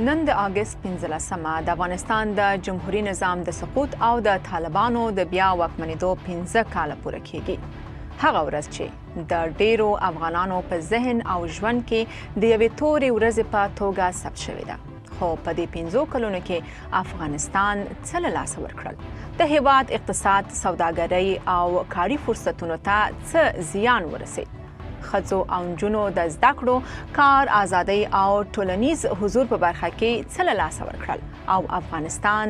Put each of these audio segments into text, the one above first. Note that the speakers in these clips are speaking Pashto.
نن د اګست 15مه د افغانستان د جمهوریت نظام د سقوط او د طالبانو د بیا واکمنېدو 15 کاله پوره کیږي. هغه ورځ چې د ډیرو افغانانو په ذهن او ژوند کې د یوې تورې ورځې په توګه ثبت شوې ده. خو په دې 15 کلونو کې افغانستان څه له لاسه ورکړل؟ د هیواد اقتصاد، سوداګرۍ او کاري فرصتونو ته څه زیان ورسید؟ ښځو او نجونو د زده کړو، کار، ازادۍ او ټولنیز حضور په برخه کې څه له لاسه ورکړل؟ او افغانستان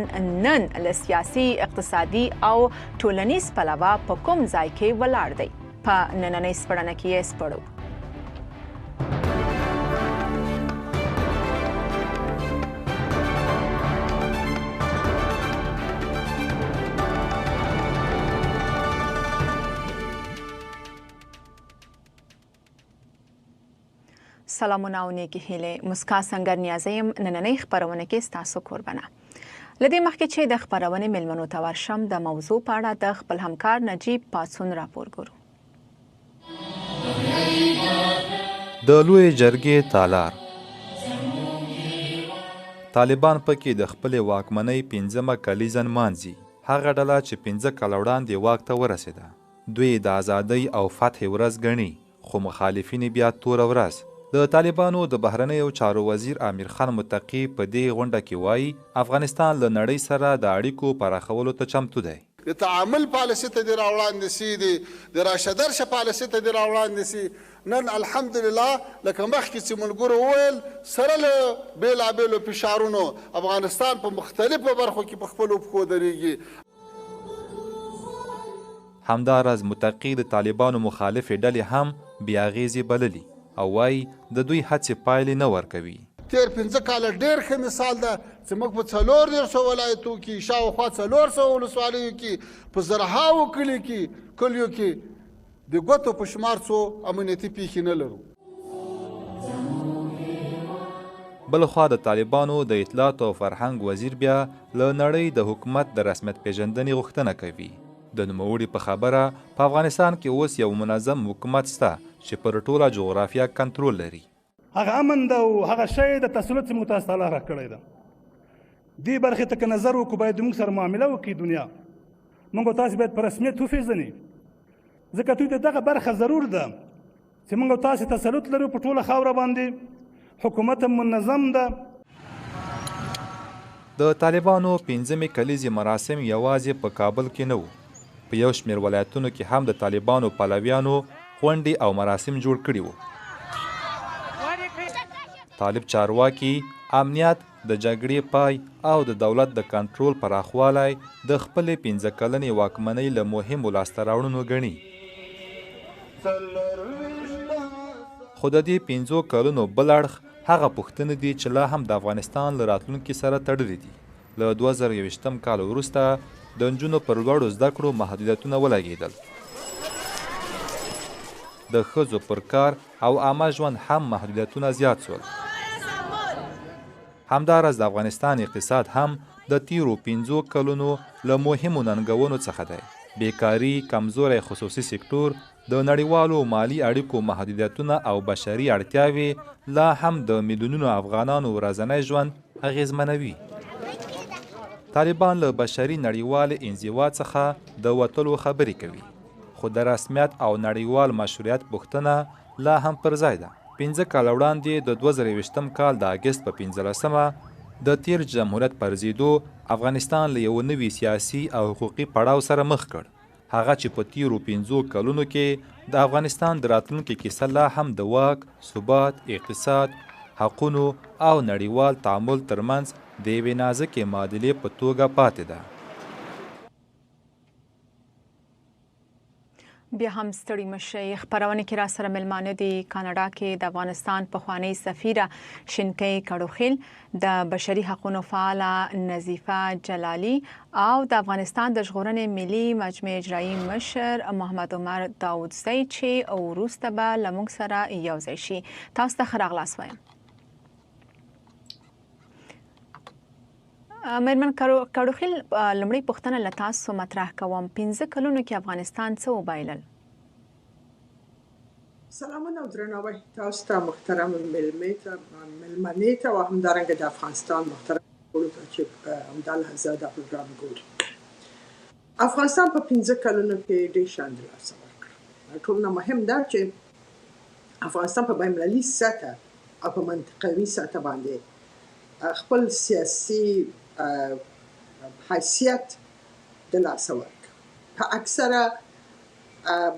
نن له سیاسي، اقتصادي او ټولنیز پلوه په کوم ځای کې ولاړ دی؟ په نننۍ سپړنه کې یې سپړو. سلامونه او نیکې هیلې، مسکا سنګر نیازی یم. نننۍ خپرونه کې ستاسو کوربنه. لدې مخکې چې د خپرونې میلمنو ته ورشم، د موضوع په اړه د خپل همکار نجیب پاڅون راپور ګورو. د لویې جرګې تالار، طالبان پکې د خپلې واکمنۍ پنځمه کلیزه نمانځي. هغه ډله چې 5 کاله وړاندې واک ته ورسېده، دوی د ازادۍ او فتحې ورځ ګڼي، خو مخالفین یې بیا توره ورځ. د طالبانو د بهرنیو چارو وزیر امیر خان متقي په دې غونډه کې وایي، افغانستان له نړۍ سره د اړیکو پراخولو ته چمتو دی. د تعامل پالیسي ته دې راوړاندې سي، د راشه درشه پالیسي ته دې راوړاندې سي. نن الحمدلله لکه مخکې چې ملګرو وویل، سره له بېلابېلو فشارونو افغانستان په مختلفو برخو کې په خپلو پښو درېږي. همداراز متقي د طالبانو مخالفې ډلې هم بې اغېزې بللي او وایي د دوی هڅې پایلې نه ورکوي. تېر 5 کاله ډېر ښه مثال ده چې موږ په 34 ولایتو کې، شاوخوا 400 ولسوالیو کې، په زرهاوو کلیو کې د ګوتو په شمار څو امنیتي پیښې نه لرو. بلخوا د طالبانو د اطلاعاتو او فرهنګ وزیر بیا له نړۍ د حکومت د رسمیت پېژندنې غوښتنه کوي. د نوموړي په خبره، په افغانستان کې اوس یو منظم حکومت شته چې پر ټوله جغرافیا کنټرول لري. هغه امن ده او هغه شی د تسلط چې موږ تاسو ته الله راکړی ده، دې برخې ته که نظر وکړو باید موږ سره معامله وکړي. دنیا موږ تاسو باید په رسمیت وپېژني، ځکه دوی ته دغه برخه ضرور ده چې موږ تاسو تسلط لرو په ټوله خاوره باندې، حکومت هم منظم ده. د طالبانو پنځمې کلیزې مراسم یوازې په کابل کې نه وو، په یو شمېر ولایتونو کې هم د طالبانو پلویانو غونډې او مراسم جوړ کړي وو. طالب چارواکي امنیت، د جګړې پای او د دولت د کنټرول پراخوالی د خپلې 5 کلنې واکمنۍ له مهمو لاسته راوړنو ګڼي. خو د دې 5 کلونو بل اړخ هغه پوښتنې دي چې لا هم د افغانستان له راتلونکي سره تړلې دي. له 2021 کال وروسته د نجونو پر لوړو زده کړو محدودیتونه ولګېدل، د ښځو پر کار او عامه ژوند هم محدودیتونه زیات شول. همداراز د افغانستان اقتصاد هم د تیرو 5 کلونو له مهمو ننګونو څخه دی. بیکاري، کمزوری خصوصي سکتور، د نړیوالو مالي اړیکو محدودیتونه او بشري اړتیاوې لا هم د میلیونونو افغانانو ورځنی ژوند اغېزمنوي. طالبان له بشري نړیوالې انزوا څخه د وتلو خبرې کوي، خو د رسمیت او نړیوال مشروعیت پوښتنه لا هم پر ځای ده. 5 کاله وړاندې د 2021 کال د اګست په 15مه د تیر جمهوریت پرځېدو افغانستان له یوه نوي سیاسي او حقوقي پړاو سره مخ کړ، هغه چې په تیرو 5 کلونو کې د افغانستان د راتلونکي کیسه لا هم د واک، ثبات، اقتصاد، حقونو او نړیوال تعامل ترمنځ د یوې نازکې معادلې په توګه پاتې ده. بیا هم ستړي مشي. خپرونه کې را سره ملمانه دي کاناډا کې د افغانستان پخوانۍ سفیره شینکۍ کړوخیل، د بشري حقونو فعاله نظیفه جلالی او د افغانستان د ژغورنې ملي مجمع اجرایی مشر محمد عمر داودزی چې وروسته به له موږ سره یو ځای شي. تاسو ته ښه راغلاست وایم. مېرمن کړوخیل، لومړۍ پوښتنه له تاسو مطرح کوم. 5 کلونو کې افغانستان څه وبایلل؟ سلامونه او درناوی تاسو ته، محترم مېلمې ته، مېلمنې ته او همدارنګه د افغانستان محترم وګړو ته چې همدا لحظه دا پروګرام ګوري. افغانستان په 5 کلونو کې ډېر شیان د لاسه ورکړل. ټولو نه مهم دا چې افغانستان په بین المللي سطح او په منطقوي سطح باندې خپل سیاسي حیثیت د لاسه ورکړ. په اکثره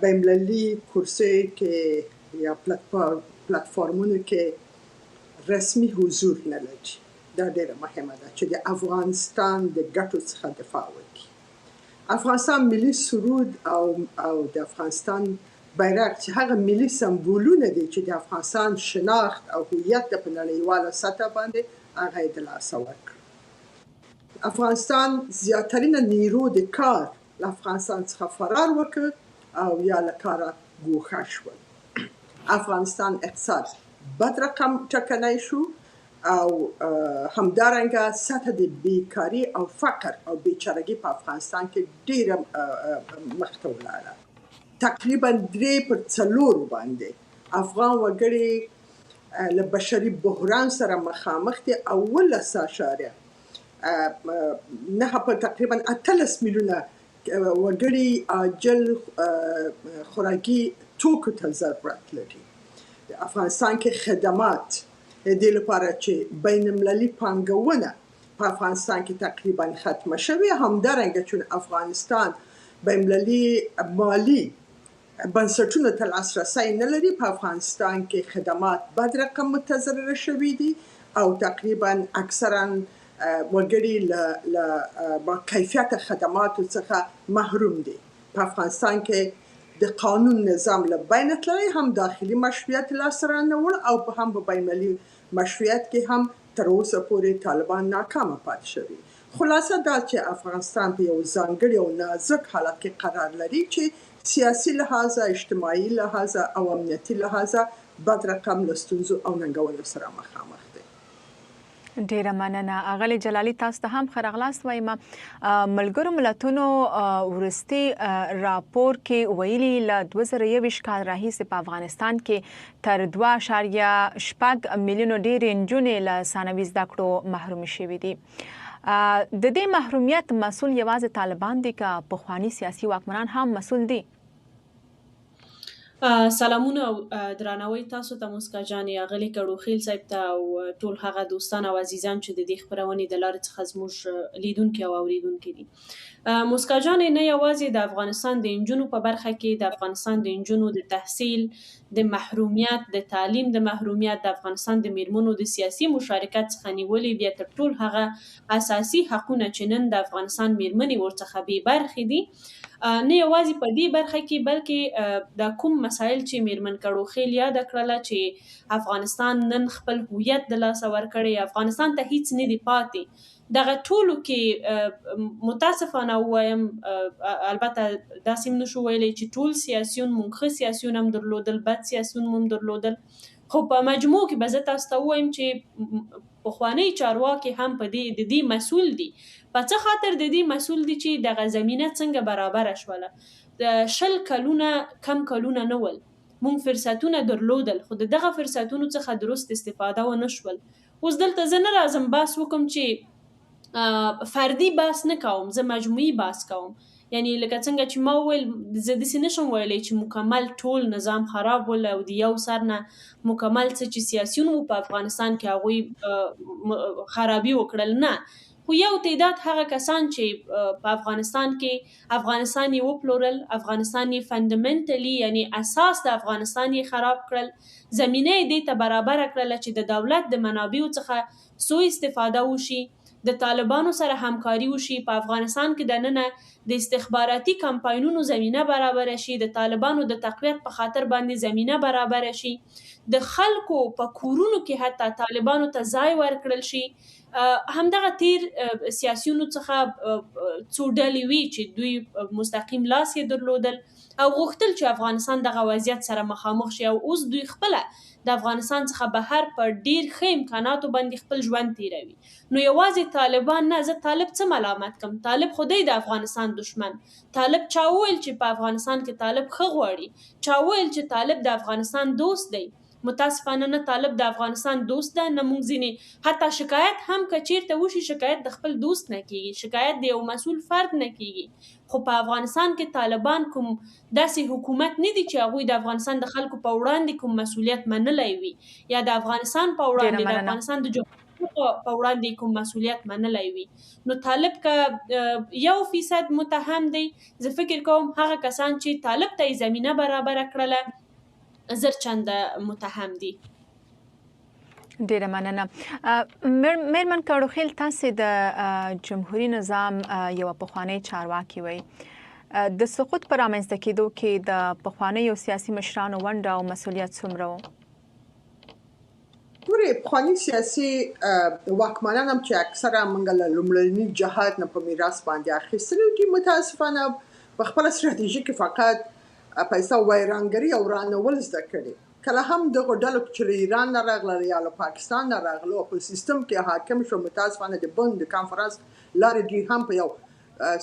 بین المللي کرسیو کې یا پلټفارمونو کې رسمي حضور نه لري. دا ډیره مهمه ده چې د افغانستان د ګټو څخه دفاع وکړي. افغانستان ملي سرود او د افغانستان بیرغ چې هغه ملي سمبولونه دي چې د افغانستان شناخت او هویت ده په نړیواله سطح باندې، هغه یې د لاسه ورکړ. افغانستان زیاترینه نیرو د کار له افغانستان څخه فرار وکړ او یا له کاره ګوښه شول. افغانستان اقتصاد بد رقم ټکنی شو او همدارنګه سطح د بیکاری او فقر او بیچارګي په افغانستان کې ډیره مخته ولاړه. تقریبا 3 پر 4 باندې افغان وګړي له بشري بحران سره مخامخ دي او 17.9 په تقریبا 18 میلیونه وګړي عاجل خوراکي توکو ته ضرورت لري. افغانستان کې خدمات د دې لپاره چې بین المللي پانګونه په افغانستان کې تقریبا ختمه شوې، همدارنګه چې افغانستان بین المللي مالي بنسټونو ته لاسرسی نه لري، په افغانستان کې خدمات بد رقم متضرر شوي دي او تقریبا اکثرا وګړي له با کیفیت خدماتو څخه محروم دي. په افغانستان کې د قانون نظام له بینه تللی، هم داخلي مشروعیت لاسته رانه وړ او هم په بین المللي مشروعیت کې هم تر اوسه پورې طالبان ناکامه پاتې شوي. خلاصه دا چې افغانستان په یو ځانګړي او نازک حالت کې قرار لري چې سیاسي لحاظه، اجتماعي لحاظه او امنیتي لحاظه بد رقم له ستونزو او ننګونو سره مخامخ دی. ډیره مننه اغلی جلالی، تاسو ته هم ښه راغلاست وایم. ملګرو ملتونو وروستي راپور کې ویلي، له 2021 کال راهیسې په افغانستان کې تر 2.6 میلیونو ډېرې نجونې له ثانوي زده کړو محرومې شوې دي. د دې محرومیت مسول یوازې طالبان دي که پخواني سیاسي واکمنان هم مسول دي؟ سلامونه او درناوی تاسو ته موسکا جانې، اغلې کړوخیل صاحب ته او ټول هغه دوستان او عزیزان چې د دې خپرونې د لارې څخه زموږ لیدونکي او اوریدونکي دي. موسکا جانې، نه یوازې د افغانستان د انجونو په برخه کې، د افغانستان د انجونو د تحصیل د محرومیت، د تعلیم د محرومیت، د افغانستان د میرمنو د سیاسي مشارکت څخه نیولې بیا تر ټول هغه اساسي حقونه چې نن د افغانستان میرمنې ورڅخه بې برخې دي، نه یوازې په دې برخه کې، بلکې دا کوم مسایل چې میرمن کړوخیل یاده کړله چې افغانستان نن خپل هویت د لاسه ورکړی، افغانستان ته هیڅ نه دی پاتې، دغه ټولو کې متاسفانه ووایم، البته داسې هم نشو ویلی چې ټول سیاسیون، مونږ ښه سیاسیون هم درلودل، بد سیاسیون هم درلودل، خو په مجموع کې به زه تاسو ته ووایم چې پخواني چارواکي هم په دې د دې مسول دي. په څه خاطر د دې مسول دي؟ چې دغه زمینه څنګه برابره شوله؟ د 20 کلونه کم کلونه نه ول، مونږ فرصتونه درلودل، خو د دغه فرصتونو څخه درست استفاده ونه شول. اوس دلته زه نه راځم بحث وکم چې فردي بحث نه کوم، زه مجموعي بحث کوم. یعنی لکه څنګه چې ما وویل، زه داسې نشم ویلی چې مکمل ټول نظام خراب ول او د یو سر نه مکمل څه چې سیاسیون وو په افغانستان کې هغوی خرابي وکړل. نه، خو یو تعداد هغه کسان چې په افغانستان کې افغانستان یې وپلورل، افغانستان یې fundamentally، یعنی اساس د افغانستان یې خراب کړل، زمینه یې دې ته برابره کړله چې د دولت د منابعو څخه سوء استفاده وشي، د طالبانو سره همکاري وشي، په افغانستان کې دننه د استخباراتي کمپاینونو زمینه برابره شي، د طالبانو د تقویت په خاطر باندې زمینه برابره شي، د خلکو په کورونو کې حتی طالبانو ته ځای ورکړل شي. همدغه تیر سیاسیونو څخه څو ډلې وي چې دوی مستقیم لاس یې درلودل او غوښتل چې افغانستان دغه وضعیت سره مخامخ شي او اوس دوی خپله د افغانستان څخه بهر په ډیر ښه امکاناتو باندې خپل ژوند تیروي. نو یوازې طالبان نه، زه طالب څه ملامت کم، طالب خو دی د افغانستان دښمن. طالب چا وویل چې په افغانستان کې طالب ښه غواړي؟ چا وویل چې طالب د افغانستان دوست دی؟ متاسفانه نه طالب د افغانستان دوست ده، نه موږ ځینې حتی شکایت هم که چیرته وشي، شکایت د خپل دوست نه کیږي، شکایت د یو مسول فرد نه کیږي. خو په افغانستان کې طالبان کوم داسې حکومت نه دي چې هغوی د افغانستان د خلکو په وړاندې کوم مسولیت منلی وي، یا د افغانستان په وړاندې، د افغانستان د جمهوریت په وړاندې کوم مسولیت منلی وي. نو طالب که 1% متهم دی، زه فکر کوم هغه کسان چې طالب ته یې زمینه برابره کړله زر چنده متهم دي. ډیره مننه میرمن کړوخیل، تاسو د جمهوریت نظام یو پخوانی چارواکي وئ. د سقوط پر رامنځته کېدو کې د پخوانیو سیاسي مشرانو ونډه او مسولیت څومره و؟ ګورئ، پخواني سیاسي واکمنان هم چې اکثره موږ له لومړني جهاد نه په میراث باندې اخیستلي دي، متاسفانه په خپله ستراتیژي کې فقط پیسه ویرانګري او ورانول زده کړي. کله هم دغو ډلو چې له ایران نه راغلل یا له پاکستان نه راغلو او په سیستم کې حاکم شو، متاسفانه د بن د کانفرنس لارې دوی هم په یو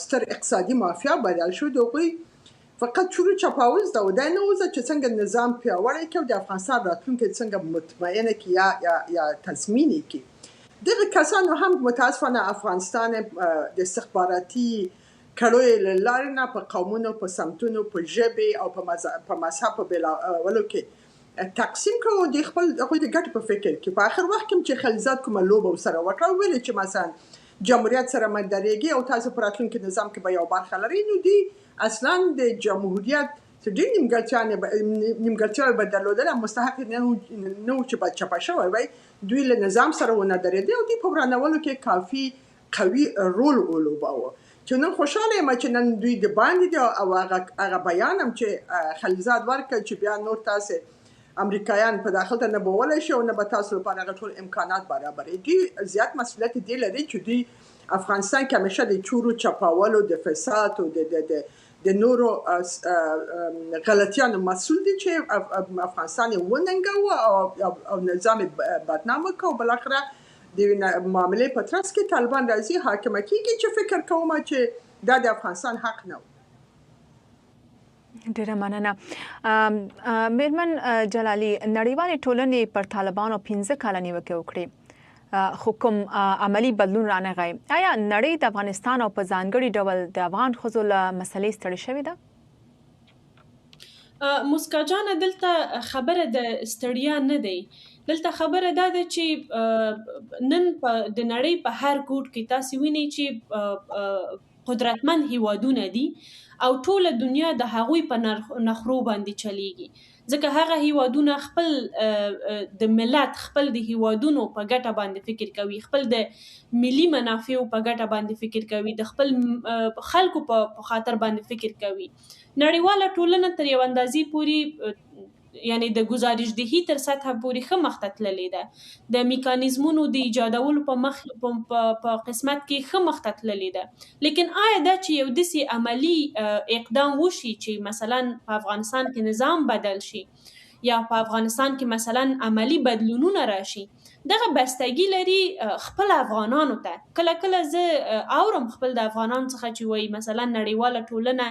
ستر اقتصادي مافیا بدل شو. د هغوی فقط چورو چپاول زده و، دا نه وزه چې څنګه نظام پیاوړی کړي او د افغانستان راتلونکی څنګه مطمئنه کړي یا یا یا تضمین کړي. دغه کسانو هم متاسفانه افغانستان د استخباراتي کړیو له لارې نه په قومونو، په سمتونو، په ژبې او په مذهب په بېلولو کې تقسیم کړ او د خپل هغوی د ګټې په فکر کې په اخر وخت کې چې خلیلزاد کومه لوبه ورسره وکړه، ویل چې مثلا جمهوریت سره مه درېږئ او تاسو په راتلونکي نظام کې به یو برخه لرئ. نو دوی اصلا د جمهوریت څه ډېر نیمګړتیاوې به درلودل، مستحق نه و چې به چپه شوی وای. دوی له نظام سره ونه درېدل او دوی په ورانولو کې کافي قوي رول ولوباوه. چې نن خوشاله یم چې نن دوی د باندې دي او هغه بیان هم چې خلیلزاد ورکړ چې بیا نور تاسو امریکایان په داخل ته نه بولی شي او نه به تاسو لپاره هغه ټول امکانات برابرې. دوی زیات مسولیت دی لري چې دوی افغانستان کې همیشه د چورو چپاولو، د فساد او د نورو غلطیانو مسول دي چې افغانستان یې وننګاوه او نظام یې بدنامه کړ. او بالاخره د معاملې په ترڅ کې طالبان راځي حاکمه کیږي، چې فکر کوم چې دا د افغانستان حق نه و. ډیره مننه میرمن جلالی. نړیوالې ټولنې پر طالبانو 5 کاله نیوکې وکړې خو کوم عملی بدلون رانغی. آیا نړۍ د افغانستان او په ځانګړي ډول د افغان ښځو له مسلې ستړې شوې ده؟ مسکا جانه، دلته خبره د ستړیا نه دی، دلته خبره دا ده چې نن په د نړۍ په هر ګوټ کې تاسو وینئ چې قدرتمند هیوادونه دي او ټوله دنیا د هغوی په نخرو باندې چلیږي، ځکه هغه هیوادونه خپل د ملت، خپل د هیوادونو په ګټه باندې فکر کوي، خپل د ملي منافعو په ګټه باندې فکر کوي، د خپل خلکو په خاطر باندې فکر کوي. نړیواله ټولنه تر یو اندازې پورې، یعنی د ګزارش دهی تر سطح پورې ښه مخته تللې ده، د میکانیزمونو د ایجادولو په مخ په قسمت کې ښه مخته تللې ده. لیکن آیا دا چې یو داسې عملی اقدام وشي چې مثلا په افغانستان کې نظام بدل شي یا په افغانستان کې مثلا عملی بدلونونه راشي، دغه بستګي لري خپل افغانانو ته. کله کله زه اورم خپل د افغانانو څخه چې وایي مثلا نړیواله ټولنه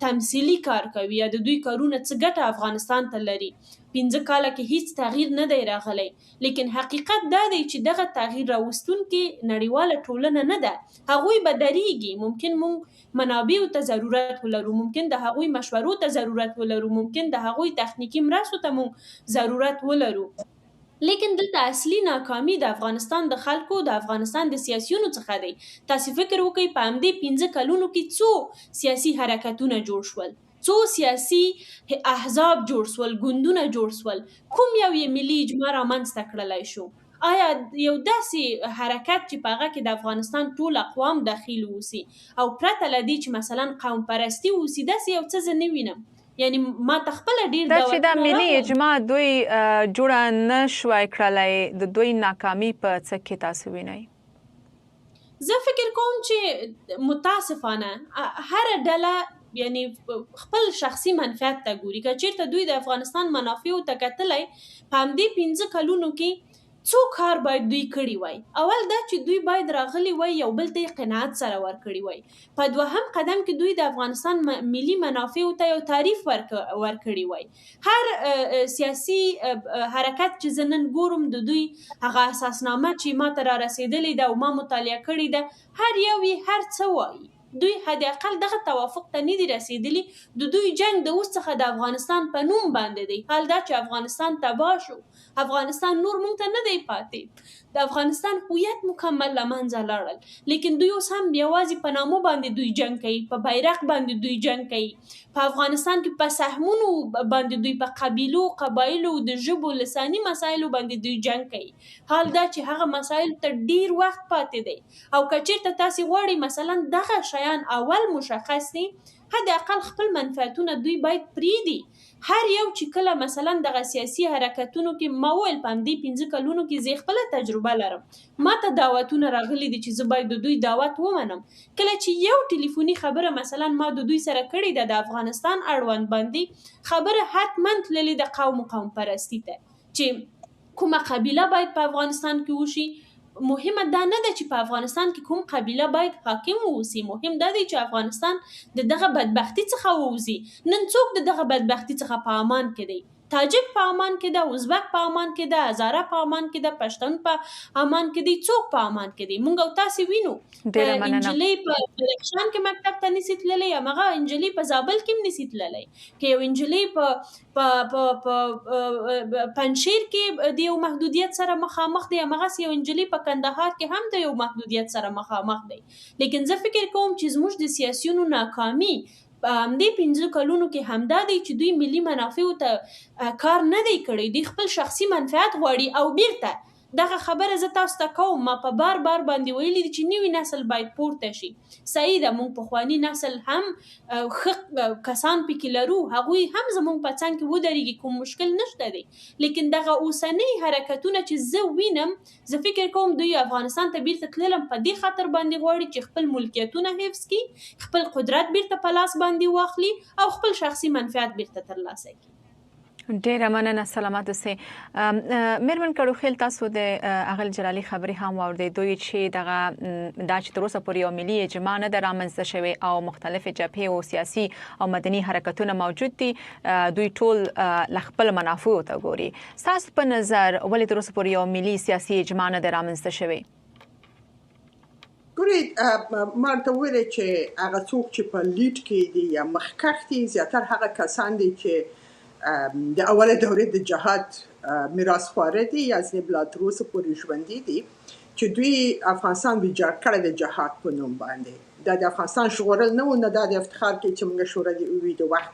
تمثیلي کار کوي یا د دوی کارونه څه ګټه افغانستان ته لري، 5 کاله کې هیڅ تغییر نه دی راغلی. لیکن حقیقت دا دی چې دغه تغییر راوستونکې نړیواله ټولنه نه ده. هغوی به درېږي، ممکن مونږ منابعو ته ضرورت ولرو، ممکن د هغوی مشورو ته ضرورت ولرو، ممکن د هغوی تخنیکي مرستو ته مونږ ضرورت ولرو، لیکن دلته اصلي ناکامي د افغانستان د خلکو، د افغانستان د سیاسیونو څخه دی. تاسو فکر وکړئ په همدې 5 کلونو کې څو سیاسي حرکتونه جوړ شول، څو سیاسي احزاب جوړ شول، ګوندونه جوړ شول، کوم یو یې ملي اجماع رامنځته کړلی شو؟ آیا یو داسې حرکت چې په هغه کې د افغانستان ټول اقوام دخیل اوسي او پرته له دې چې مثلا قوم پرستي اوسي، داسې یو څه زه نه وینم. یعنی ما ته خپله ډېر دا چې دا ملي اجماع دوی جوړه نه شوای کړلی، د دوی ناکامي په څه کې تاسو وینئ؟ زه فکر کوم چې متاسفانه هره ډله یعنی خپل شخصي منفعت ته ګوري. که چیرته دوی د افغانستان منافعو ته کتلی، په همدې 5 کلونو کې څو کار باید دوی کړي وای. اول دا چې دوی باید راغلي وای، یو بل ته یې قناعت سره ورکړي وای. په دوهم قدم کې دوی د افغانستان ملي منافعو ته یو تعریف ورکړي وای. هر سیاسي حرکت چې زه نن ګورم، د دوی هغه اساسنامه چې ما ته را رسېدلې ده او ما مطالعه کړې ده، هر یو یې هر څه وایي. دوی حد اقل دغه توافق ته نه دي رسېدلي. د دوی جنګ د اوس څخه د افغانستان په نوم باندې دی، حال دا چې افغانستان تباه شو، افغانستان نور مونږ ته نه دی پاتې، د افغانستان هویت مکمل له منځه لاړل. لیکن دوی اوس هم یوازې په نامو باندې دوی جنګ کوي، په بیرغ باندې دوی جنګ کوي، په افغانستان کې په سهمونو باندې دوی، په قبیلو، قبایلو، د ژبو، لساني مسایلو باندې دوی جنګ کوي، حال دا چې هغه مسایل ته ډیر وخت پاتې دی. او که چیرته تاسې غواړئ مثلا دغه شیان اول مشخص دي، حد اقل خپل منفعتونه دوی باید پریږدي. هر یو چې کله مثلا دغه سیاسي حرکتونو کې، ما وویل په همدې 5 کلونو کې زه خپله تجربه لرم، ما ته دعوتونه راغلي دي چې زه باید د دوی دعوت ومنم. کله چې یو ټلیفوني خبره مثلا ما د دوی سره کړې ده د افغانستان اړوند باندې، خبره حتما تللې ده قوم و قوم پرستی ته، چې کومه قبیله باید په افغانستان کې وشي. مهمه دا نه ده چې په افغانستان کې کوم قبیله باید حاکم واوسي، مهم دا دی چې افغانستان د دغه بدبختی څخه ووځي. نن څوک د دغه بدبختی څخه په امان کې دی؟ تاجک په امان کې ده، ازبک په امان کې ده، هزاره په امان کې ده، پښتون په امان کې دی، څوک په امان کې دی؟ مونږ او تاسې وینو نجلۍ په بدخشان کې مکتب ته نسی تللی، همغه نجلۍ په زابل کې هم نسی تللی. که یو نجلۍ په په په په پنجشیر کې د یو محدودیت سره مخامخ دی، همغسې یو نجلۍ په کندهار کې هم د یو محدودیت سره مخامخ دی. لیکن زه فکر کوم چې زموږ د سیاسیونو ناکامي په همدې 5 کلونو کې همدا دی چې دوی ملي منافعو ته کار نه دی کړی، دوی خپل شخصي منفعت غواړي. او بیرته دغه خبره زه تاسو ته کوم، ما په بار بار باندې ویلي دي چې نوی نسل باید پورته شي. صحیح ده، موږ پخواني نسل هم ښه کسان پکې لرو، هغوی هم زموږ په څنګ کې ودرېږي، کوم مشکل نشته دی. لیکن دغه اوسنۍ حرکتونه چې زه وینم، زه فکر کوم دوی افغانستان ته بیرته تللم په دې خاطر باندې غواړي چې خپل ملکیتونه حفظ کړي، خپل قدرت بیرته په لاس باندې واخلي او خپل شخصي منفعت بیرته ترلاسه کړي. ډیره مننه، سلامت اوسئ. میرمن کړوخیل، تاسو د اغل جلالی خبرې هم واورېدې. دوی چې دغه دا چې تر اوسه پورې یو ملي اجماع نه ده رامنځته شوې او مختلفې جبهې او سیاسي او مدني حرکتونه موجود دي، دوی ټول له خپل منافعو ته ګوري. ستاسو په نظر ولې تر اوسه پورې یو ملي سیاسي اجماع نه ده رامنځته شوې؟ ګورئ، ما ورته وویل چې هغه څوک چې په لیډ کې دي یا مخکښ دي، زیاتره هغه کسان دي چې د اوله دورې د جهاد میراث خواره دي یا ځینې لا تر اوسه پورې ژوندي دي، چې دوی افغانستان ویجاړ کړی د جهاد په نوم باندې. دا د افغانستان ژغورل نه و، نه دا د افتخار کې چې موږ شوروي وي د وخت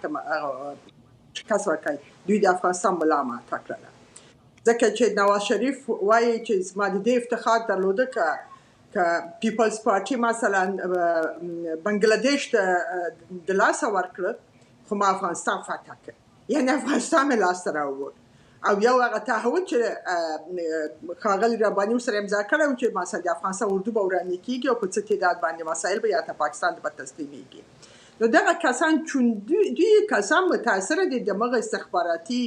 شکست ورکړی، دوی د افغانستان ملا ماته کړله. ځکه چې نواز شریف وایي چې زما د دې افتخار درلوده که پیپلز پارټي مثلا بنګلادیش ته د لاسه ورکړه، خو ما افغانستان فتح کړ، یعنی افغانستان مې لاسته راوړ. او یو هغه تعهد چې ښاغلي رباني ورسره امضا کړی و چې مثلا د افغانستان اردو به ورانې کېږي او په څه تعداد باندې مسایل به یا ته پاکستان ته به تسلیمېږي. نو دغه کسان چون دوی کسان متاثره دي د مغه استخباراتي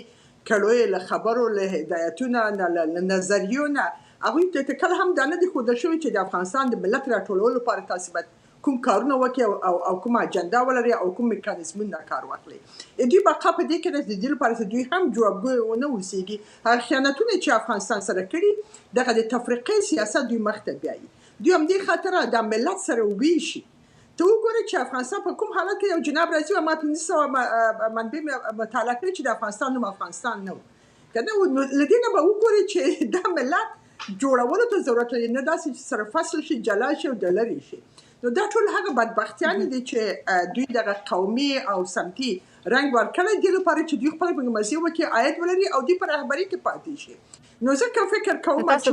کړیو له خبرو، له هدایتونو نه، له نظریو نه، هغوی ته کله هم دا نه دي ښودل شوي چې د افغانستان د ملت راټولولو لپاره تاسې باید کوم کارونه وکړي او کومه اجنډا ولري او کوم میکانیزمونه کار واخلي. دوی بقا په دې کې ده د دې لپاره چې دوی هم جوابګوی ونه اوسېږي، هغه خیانتونه چې افغانستان سره کړي دغه د تفریقې سیاست دوی مخته بیایي. دوی همدې خاطر دا ملت سره ویشي. ته وګوره چې افغانستان په کوم حالت کې یو جناب راځي او ما 500 منبع مې مطالعه کړې چې د افغانستان نوم افغانستان نه و، که نه نو له دې نه به وګورې چې دا ملت جوړولو ته ضرورت لري، نه داسې چې سره فصل شي، جلا شي او دلرې شي. نو دا ټول هغه بدبختیانې دي چې دوی دغه قومي او سمتي رنګ ورکړی دې لپاره چې دوی خپل مزې وکړي، عاید ولري او دوی په رهبري کې پاتې شي. نو ځکه فکر کوم چې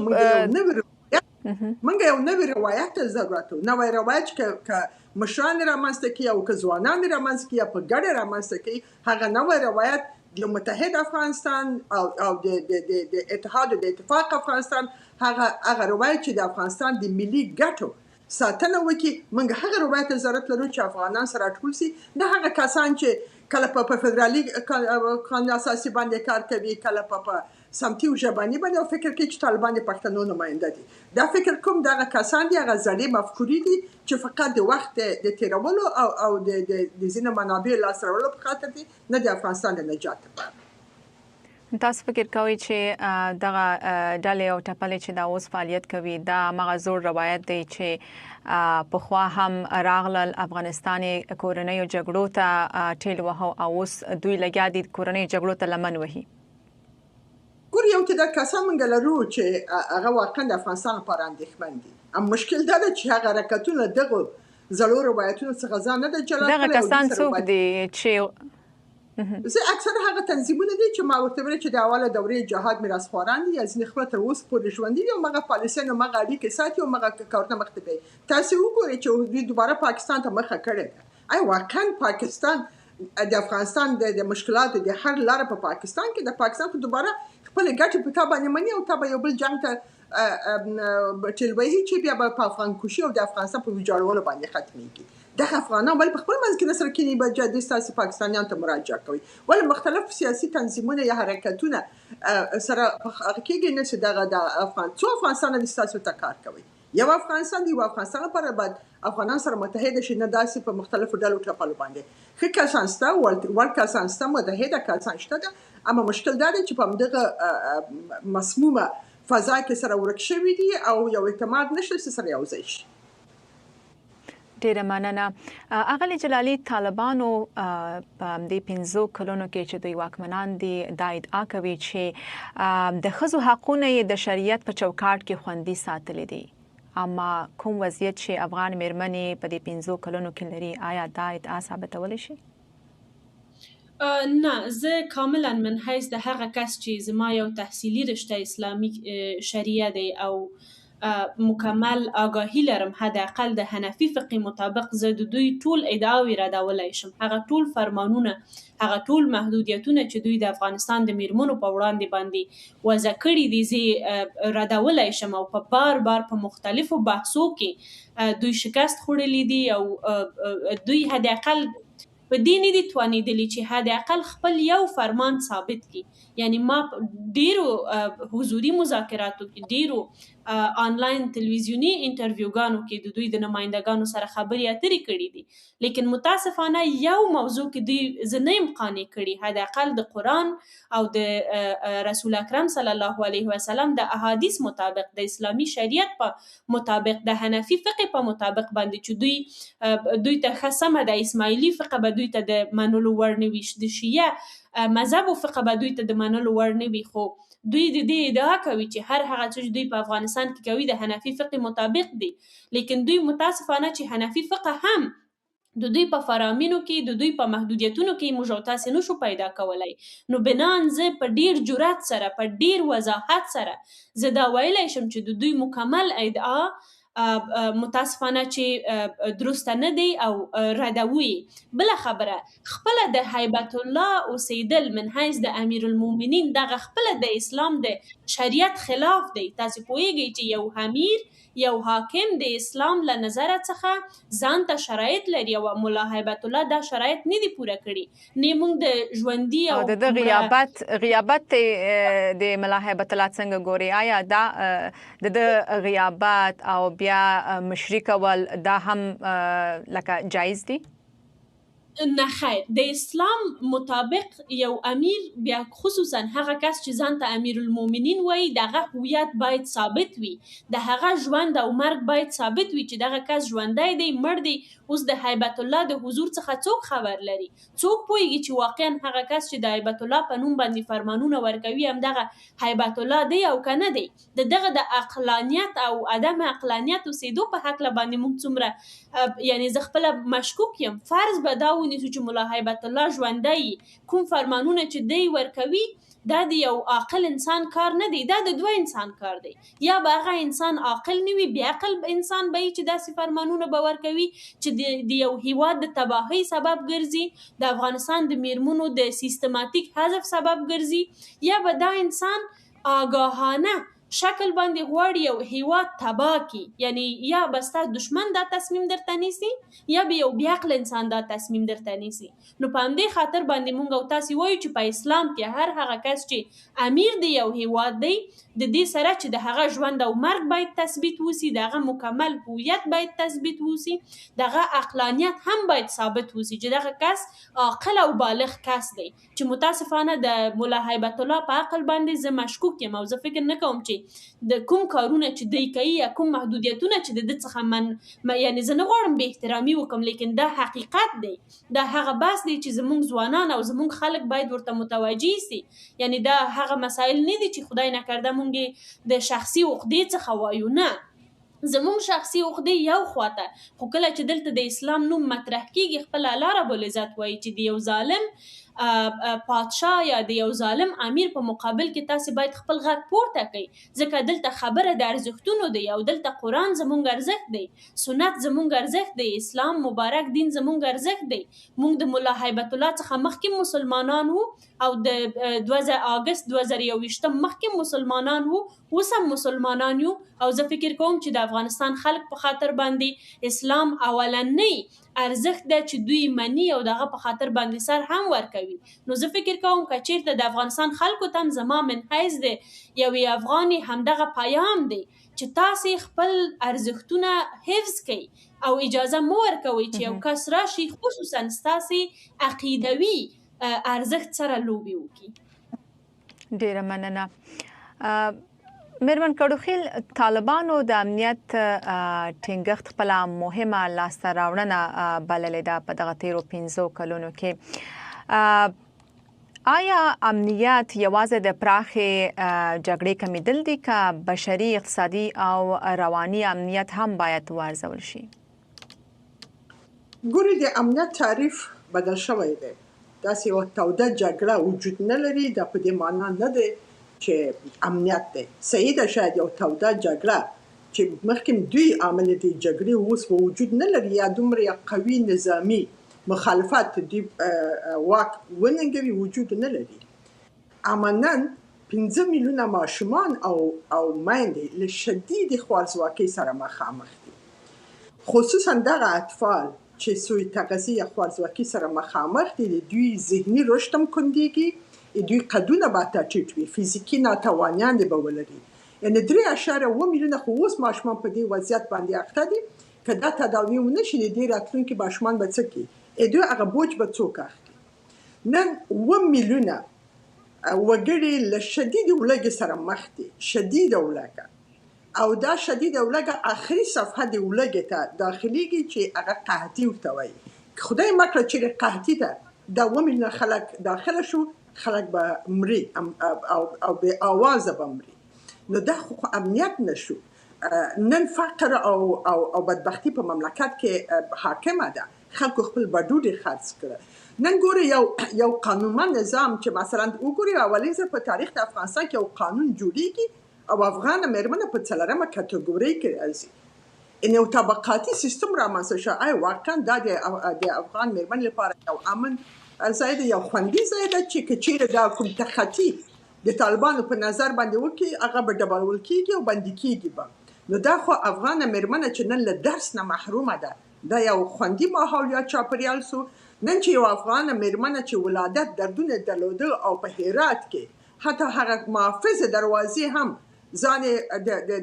موږ یو نوی روایت ته ضرورت لرو، نوی روایت چې که مشران رامنځته کړي او که ځوانان رامنځته کړي یا په ګډه رامنځته کړي، هغه نوی روایت د متحد افغانستان او د اتحاد او د اتفاق افغانستان، هغه روایت چې د افغانستان د ملي ګټو ساتنه وکړي. موږ هغه روایت ته ضرورت لرو چې افغانان سره راټول شي، نه هغه کسان چې کله په فدرالي قانون اساسي باندې کار کوي، کله په سمتي او ژبني باندې، او فکر کوي چې طالبان د پښتنو نماینده دي. دا فکر کوم دغه کسان دي، هغه زړې مفکورې دي چې فقط د وخت د تیرولو او د ځینو منابعو لاس راوړلو په خاطر دي، نه د افغانستان د نجات لپاره. تاسو فکر کوئ چې دغه ډلې او ټپلې چې دا اوس فعالیت کوي، دا مغه زوړ روایت دی چې پخوا هم راغلل، افغانستان کورنیو جګړو ته ټیل وهو او اوس دوی لګیا دي کورنیو جګړو ته لمن وهي؟ ګور، یو تعداد کسان موږ لرو چې هغه واقعا د افغانستان لپاره اندېښمن دي. اما مشکل دا ده چې هغه حرکتونه دغو زړو روایتونو څخه ځان نه ده جلا دغه کسان څوک دي چې زه اکثره هغه تنظیمونه دي چې ما ورته ویل چې د اوله دورې جهاد میراث خواران دي، یا ځینې خپل تر اوسه پورې ژوندي دي او مغه پالیسۍ نو مغه اړیکې ساتي او مغه کارونه مخته بیایي. تاسې وګورئ چې دوی دوباره پاکستان ته مخه کړې ده. آیا واقعا پاکستان د افغانستان د مشکلاتو د حل لاره په پاکستان کې د پاکستان خو دوباره خپلې ګټې په تا باندې مني او تا به یو بل جنګ ته ټیل وهي چې بیا به په افغان کشي او د افغانستان په ویجاړولو باندې ختمیږي. دغه افغانان ولې په خپل منځ کې نه سره کیني، به جدي ستاسې پاکستانیان ته مراجعه کوي؟ ولې مختلف سیاسي تنظیمونه یا حرکتونه سره کېږي نه چې دغه د افغان څو افغانستان دي ستاسو ته کار کوي؟ یو افغانستان دی، یو افغانستان لپاره باید افغانان سره متحد شي، نه داسې په مختلفو ډلو ټپلو باندې. ښه کسان شته، وړ کسان شته، متحده کسان شته ده، اما مشکل دا دی چې په همدغه مسمومه فضا کې سره ورک شوي دي او یو اعتماد نشته چې سره یو ځای شي. ډیره مننه اغلی جلالی. طالبانو په دې 5 کلونو کې چې دوی واکمنان دي دا ادعا کوي چې د ښځو حقونه یې د شریعت په چوکاټ کې خوندي ساتلي دي، اما کوم وضعیت چې افغان میرمنې په دې 5 کلونو کې لري، آیا دا ادعا ثابتولی شي؟ نه، زه کاملا من حیث د هغه کس چې زما یو تحصیلي رشته اسلامي شریعه دی او مکمل آگاهی لرم، حداقل د حنفي فقې مطابق زه د دوی ټول ادعاوې ردولای شم. هغه ټول فرمانونه، هغه ټول محدودیتونه چې دوی د افغانستان د میرمنو په وړاندې باندې وضع کړي دي، زه ردولای شم او په بار بار په مختلفو بحثو کې دوی شکست خوړلي دي او دوی حداقل په دې نه دي توانېدلي چې حداقل خپل یو فرمان ثابت کړي. یعنی ما ډیرو حضوري مذاکراتو کې، ډیرو آنلاین تلویزیوني انټرویوګانو کې د دوی د نمایندګانو سره خبرې اترې کړې دي، لیکن متاسفانه یو موضوع کې دوی زه نه یم قانع کړي. حداقل د قرآن او د رسول اکرم صلی الله علیه وسلم د احادیث مطابق، د اسلامي شریعت په مطابق، د حنفي فقه په مطابق باندې چې دوی ته ښه سمه ده، اسماعیلي فقه به دوی ته د منلو وړ نه وي، د شیعه مذهب او فقه به دوی ته د منلو وړ نه وي، خو دوی د دې ادعا کوي چې هر هغه څه چې دوی په افغانستان کې کوي د حنفي فقه مطابق دي، لیکن دوی متاسفانه چې حنفي فقه هم د دوی په فرامینو کې، د دوی په محدودیتونو کې موږ او تاسې نشو پیدا کولی. نو بنان زه په ډیر جرأت سره، په ډیر وضاحت سره زه دا ویلی شم چې د دوی مکمل ادعا متاسفانه چې درسته نه دی او ردوي. بله خبره، خپله د هیبت الله اوسېدل من حیث د امیرالمومنین دغه خپله د اسلام د شریعت خلاف دی. تاسې پوهیږئ چې یو امیر، یو حاکم د اسلام له نظره څخه ځان ته شرایط لري او ملا هیبت الله دا شرایط نه دي پوره کړي. نه موږ د ژوندي او د ده غیابت د ملا هیبت الله څنګه ګوري؟ آیا دا د ده غیابت او بیا مشري کول دا هم لکه جایز دي؟ نه خیر، د اسلام مطابق یو امیر، بیا خصوصا هغه کس چې ځان ته امیر المؤمنین وایي، دغه هویت باید ثابت وي، د هغه ژوند او مرګ باید ثابت وي چې دغه کس ژوندی دی مړ دی. اوس د هیبت الله د حضور څخه څوک خبر لري؟ څوک پوهیږي چې واقعا هغه کس چې د هیبت الله په نوم باندې فرمانونه ورکوي همدغه هیبت الله دی او که نه دی؟ د دغه د عقلانیت او عدم عقلانیت اوسېدو په هکله باندې موږ څومره، یعنی زه خپله مشکوک یم. فرض به دا ونیسو چې ملا هیبت الله ژوندی، کوم فرمانونه چې دی ورکوي دا د یو عاقل انسان کار نه دی، دا د دوه انسان کار دی. یا به هغه انسان عاقل نه وي، بې عقل انسان به وي چې داسې فرمانونه به ورکوي چې د یو هیواد د تباهۍ سبب ګرځي، د افغانستان د میرمنو د سیستماتیک حذف سبب ګرځي، یا به دا انسان آګاهانه شکل باندې غواړي یو هیواد تباه کړي. یعنی یا به ستا دشمن دا تصمیم درته نیسي یا به یو بیعقل انسان دا تصمیم درته نیسي. نو په همدې خاطر باندې مونږ او تاسې وایو چې په اسلام کې هر هغه کس چې امیر دی یو هیواد دی، د دې سره چې د هغه ژوند او مرګ باید تثبیت وسی، د هغه مکمل هویت باید تثبیت وسی، د هغه عقلانیت هم باید ثابت وسی چې دغه کس عاقل او بالغ کس دی. چې متاسفانه د ملا هیبت الله په عقل باندې زه مشکوک یم او زه فکر نه کوم چې د کوم کارونه چې دی کوي یا کوم محدودیتونه چې د ده څخه من، یعنی زه نه غواړم بې احترامي وکړم، لیکن دا حقیقت دی، دا هغه بحث دی چې زمونږ ځوانان او زمونږ خلک باید ورته متوجه سي. یعنی دا هغه مسایل نه دي چې خدای نکرده مونږ د شخصي عقدې څخه وایو، نه، زمونږ شخصي عقدې یو خواته، خو کله چې دلته د اسلام نوم مطرح کیږي خپل الله رب العزت وایي چې د یو ظالم پادشاه یا د یو ظالم امیر په مقابل کې تاسې باید خپل غږ پورته کړئ، ځکه دلته خبره د ارزښتونو دی او دلته قرآن زمونږ ارزښت دی، سنت زمونږ ارزښت دی، اسلام مبارک دین زمونږ ارزښت دی. مونږ د ملا هیبت الله څخه مخکې مسلمانان وو او د 2 اګست 2021 مخکې مسلمانان وو، اوس هم مسلمانان یو. او زه فکر کوم چې د افغانستان خلک په خاطر باندې اسلام اولنی ارزښت ده چې دوی مني او دغه په خاطر باندې سر هم ورکوي. نو زه فکر کوم که چیرته د افغانستان خلکو ته هم زما من حیث د یوې افغانې همدغه پیام دی چې تاسې خپل ارزښتونه حفظ کړئ او اجازه مه ورکوئ چې یو کس راشي خصوصا ستاسې عقیدوي ارزښت سره لوبې وکړي. ډیره مننه. میرمن کړوخیل، طالبانو د امنیت ټینګښت خپله مهمه لاسته راوړنه بللې ده په دغه تیرو 5 کلونو کې. آیا امنیت یوازې د پراخې جګړې کمیدل دي که بشري، اقتصادي او رواني امنیت هم باید وارزول شي؟ ګوري، د امنیت تعریف بدل شوی دی. داسې یوه توده جګړه وجود نه لري، دا په دې معنا نه دی چې امنیت دی. صحیح ده، شاید یو توده جګړه چې مخکې دوی عامل دي جګړې اوس په وجود نه لري یا دومره قوي نظامي مخالفت دوی واک وننګوي وجود نه لري. اما نن 5 میلیونه ماشومان او میندې له شدیدې خوارځواکۍ سره مخامخ دي، خصوصا دغه اطفال چې سوء تغذیه یا خوارځواکي سره مخامخ دي، د دوی ذهني رشد هم کندېږي، دوی قدونه به حتی ټیټ وي، فزیکي ناتوانیان به ولري. یعنې 3.7 میلیونه خو اوس ماشومان په دې وضعیت باندې اخته دي، که دا تداوي ونه شي د دې راتلونکي ماشومان به څه کوي؟ دوی هغه بوج به څوک اخلي؟ نن 7 میلیونه وګړي له شدیدې ولږې سره مخ دي، شدیده ولږه، او دا شدیده ولږه آخري صفحه د ولږې ته داخليږي چې هغه قحطي ورته وایي. که خدای مه کړه چېرې قحطي ته دا 7 میلیونه خلک داخله شو، خلک به مري او بې آوازه به مري. نو دا خو امنیت نشو. نن فقر او بدبختی په مملکت کې حاکمه ده، خلکو خپل بډوډي خرڅ کړه. نن ګوري یو قانونمند نظام چې مثلا وګوري اولین ځل په تاریخ د افغانستان کې یو قانون جوړیږي او افغان مېرمنه په 4مه کټګورۍ کې راځي، ان یو طبقاتي سیستم رامنځته شو. آیا واقعا دا د افغان مېرمنې لپاره یو امن ځای دی، یو خوندي ځای دی چې که چیرې دا کوم تخطي د طالبانو په نظر باندې وکړي هغه به ډبرول کیږي او بندي کیږي به؟ نو دا خو افغانه مېرمنه چې نن له درس نه محرومه ده، دا یو خوندي ماحول یا چاپریال سو. نن چې یو افغانه مېرمنه چې ولادت دردونه درلودل او په هرات کې حتی هغه محافظ دروازې هم ځان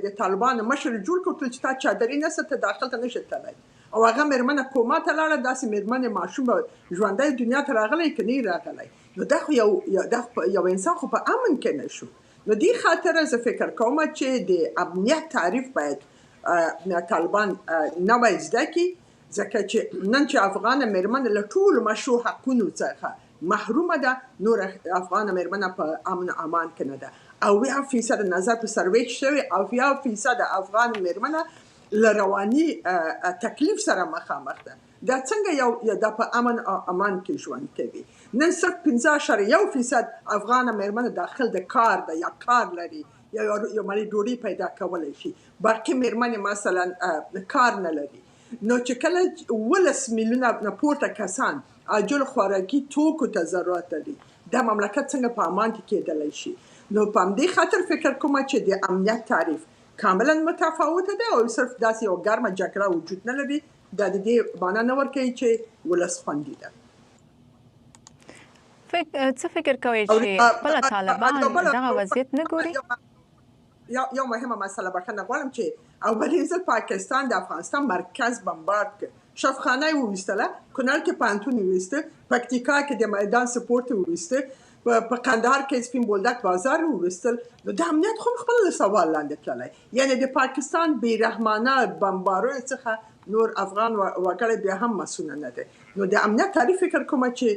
د طالبانو مشر جوړ کړ چې تا چادري نسته، ته داخل ته نشې تللی، او هغه مېرمنه کوما ته لاړه، داسې مېرمنې ماشوم به ژوندی دنیا ته راغلی که نه راغلی؟ نو دا خو یو انسان خو په امن کې نه شو. نو دې خاطر زه فکر کوم چې د امنیت تعریف باید طالبان نوی زده کړي، ځکه چې نن چې افغانه مېرمنه له ټولو مشروع حقونو څخه محرومه ده، نور افغانه مېرمنه په امن امان کې نه ده. 70% نظر په سروې شوی، 70% افغان مېرمنه له رواني تکلیف سره مخامخ ده. دا څنګه یو دا په امن او امان کې ژوند کوي؟ نن صرف 5.1% افغان مېرمنه داخل د کار ده یا کار لري یا یو مړی ډوډۍ پیدا کولی شي، باقي مېرمنې مثلا کار نه لري. نو چې کله 18 میلیونه نه پورته کسان عاجل خوراکي توکو ته ضرورت لري، دا مملکت څنګه په امان کې کېدلی شي؟ نو په همدې خاطر فکر کوم چې د امنیت تعریف کاملا متفاوت دی او صرف داسې یو ګرمه جګړه وجود نه لري. دا د دې معنی نه ورکوي چې ولس خوندي ده. څه فکر کوئ چې خپل طالبان دغه وضعیت نه ګوري؟ یو مهمه مسله، بخښنه غواړم، چې اولین ځل پاکستان د افغانستان مرکز بمبارد کړ، شفخانه یې وویستله، کونړ کې پوهنتون وویسته، پکتیکا کې د میدان سپورت وویسته، په قندهار کې سپین بولدک بازار وویستل. نو د امنیت خو خپل له سوال لاندې تللی، یعنی د پاکستان بې رحمانه بمباریو څخه نور افغان وګړی بیا هم مسونه نه دی. نو د امنیت تعریف فکر کوم چې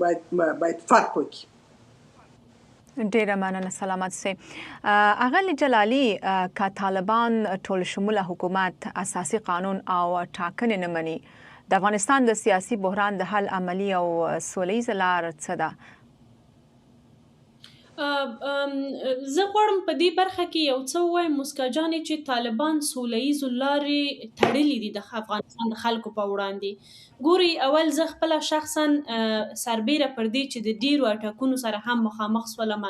باید فرق وکړي. ډیره مننه، سلامت سي. اغلی جلالی، که طالبان ټول شموله حکومت، اساسي قانون او ټاکنې نه مني، د افغانستان د سیاسي بحران د حل عملی او سولېزه لار څه ده؟ زه غواړم په دې برخه کې یو څه ووایم موسکا جانې، چې طالبان سوله ییزو لارې تړلې دي د افغانستان د خلکو په وړاندې. ګوري، اول زه خپله شخصا سربیره پر دې چې د ډیرو اټکونو سره هم مخامخ سولم،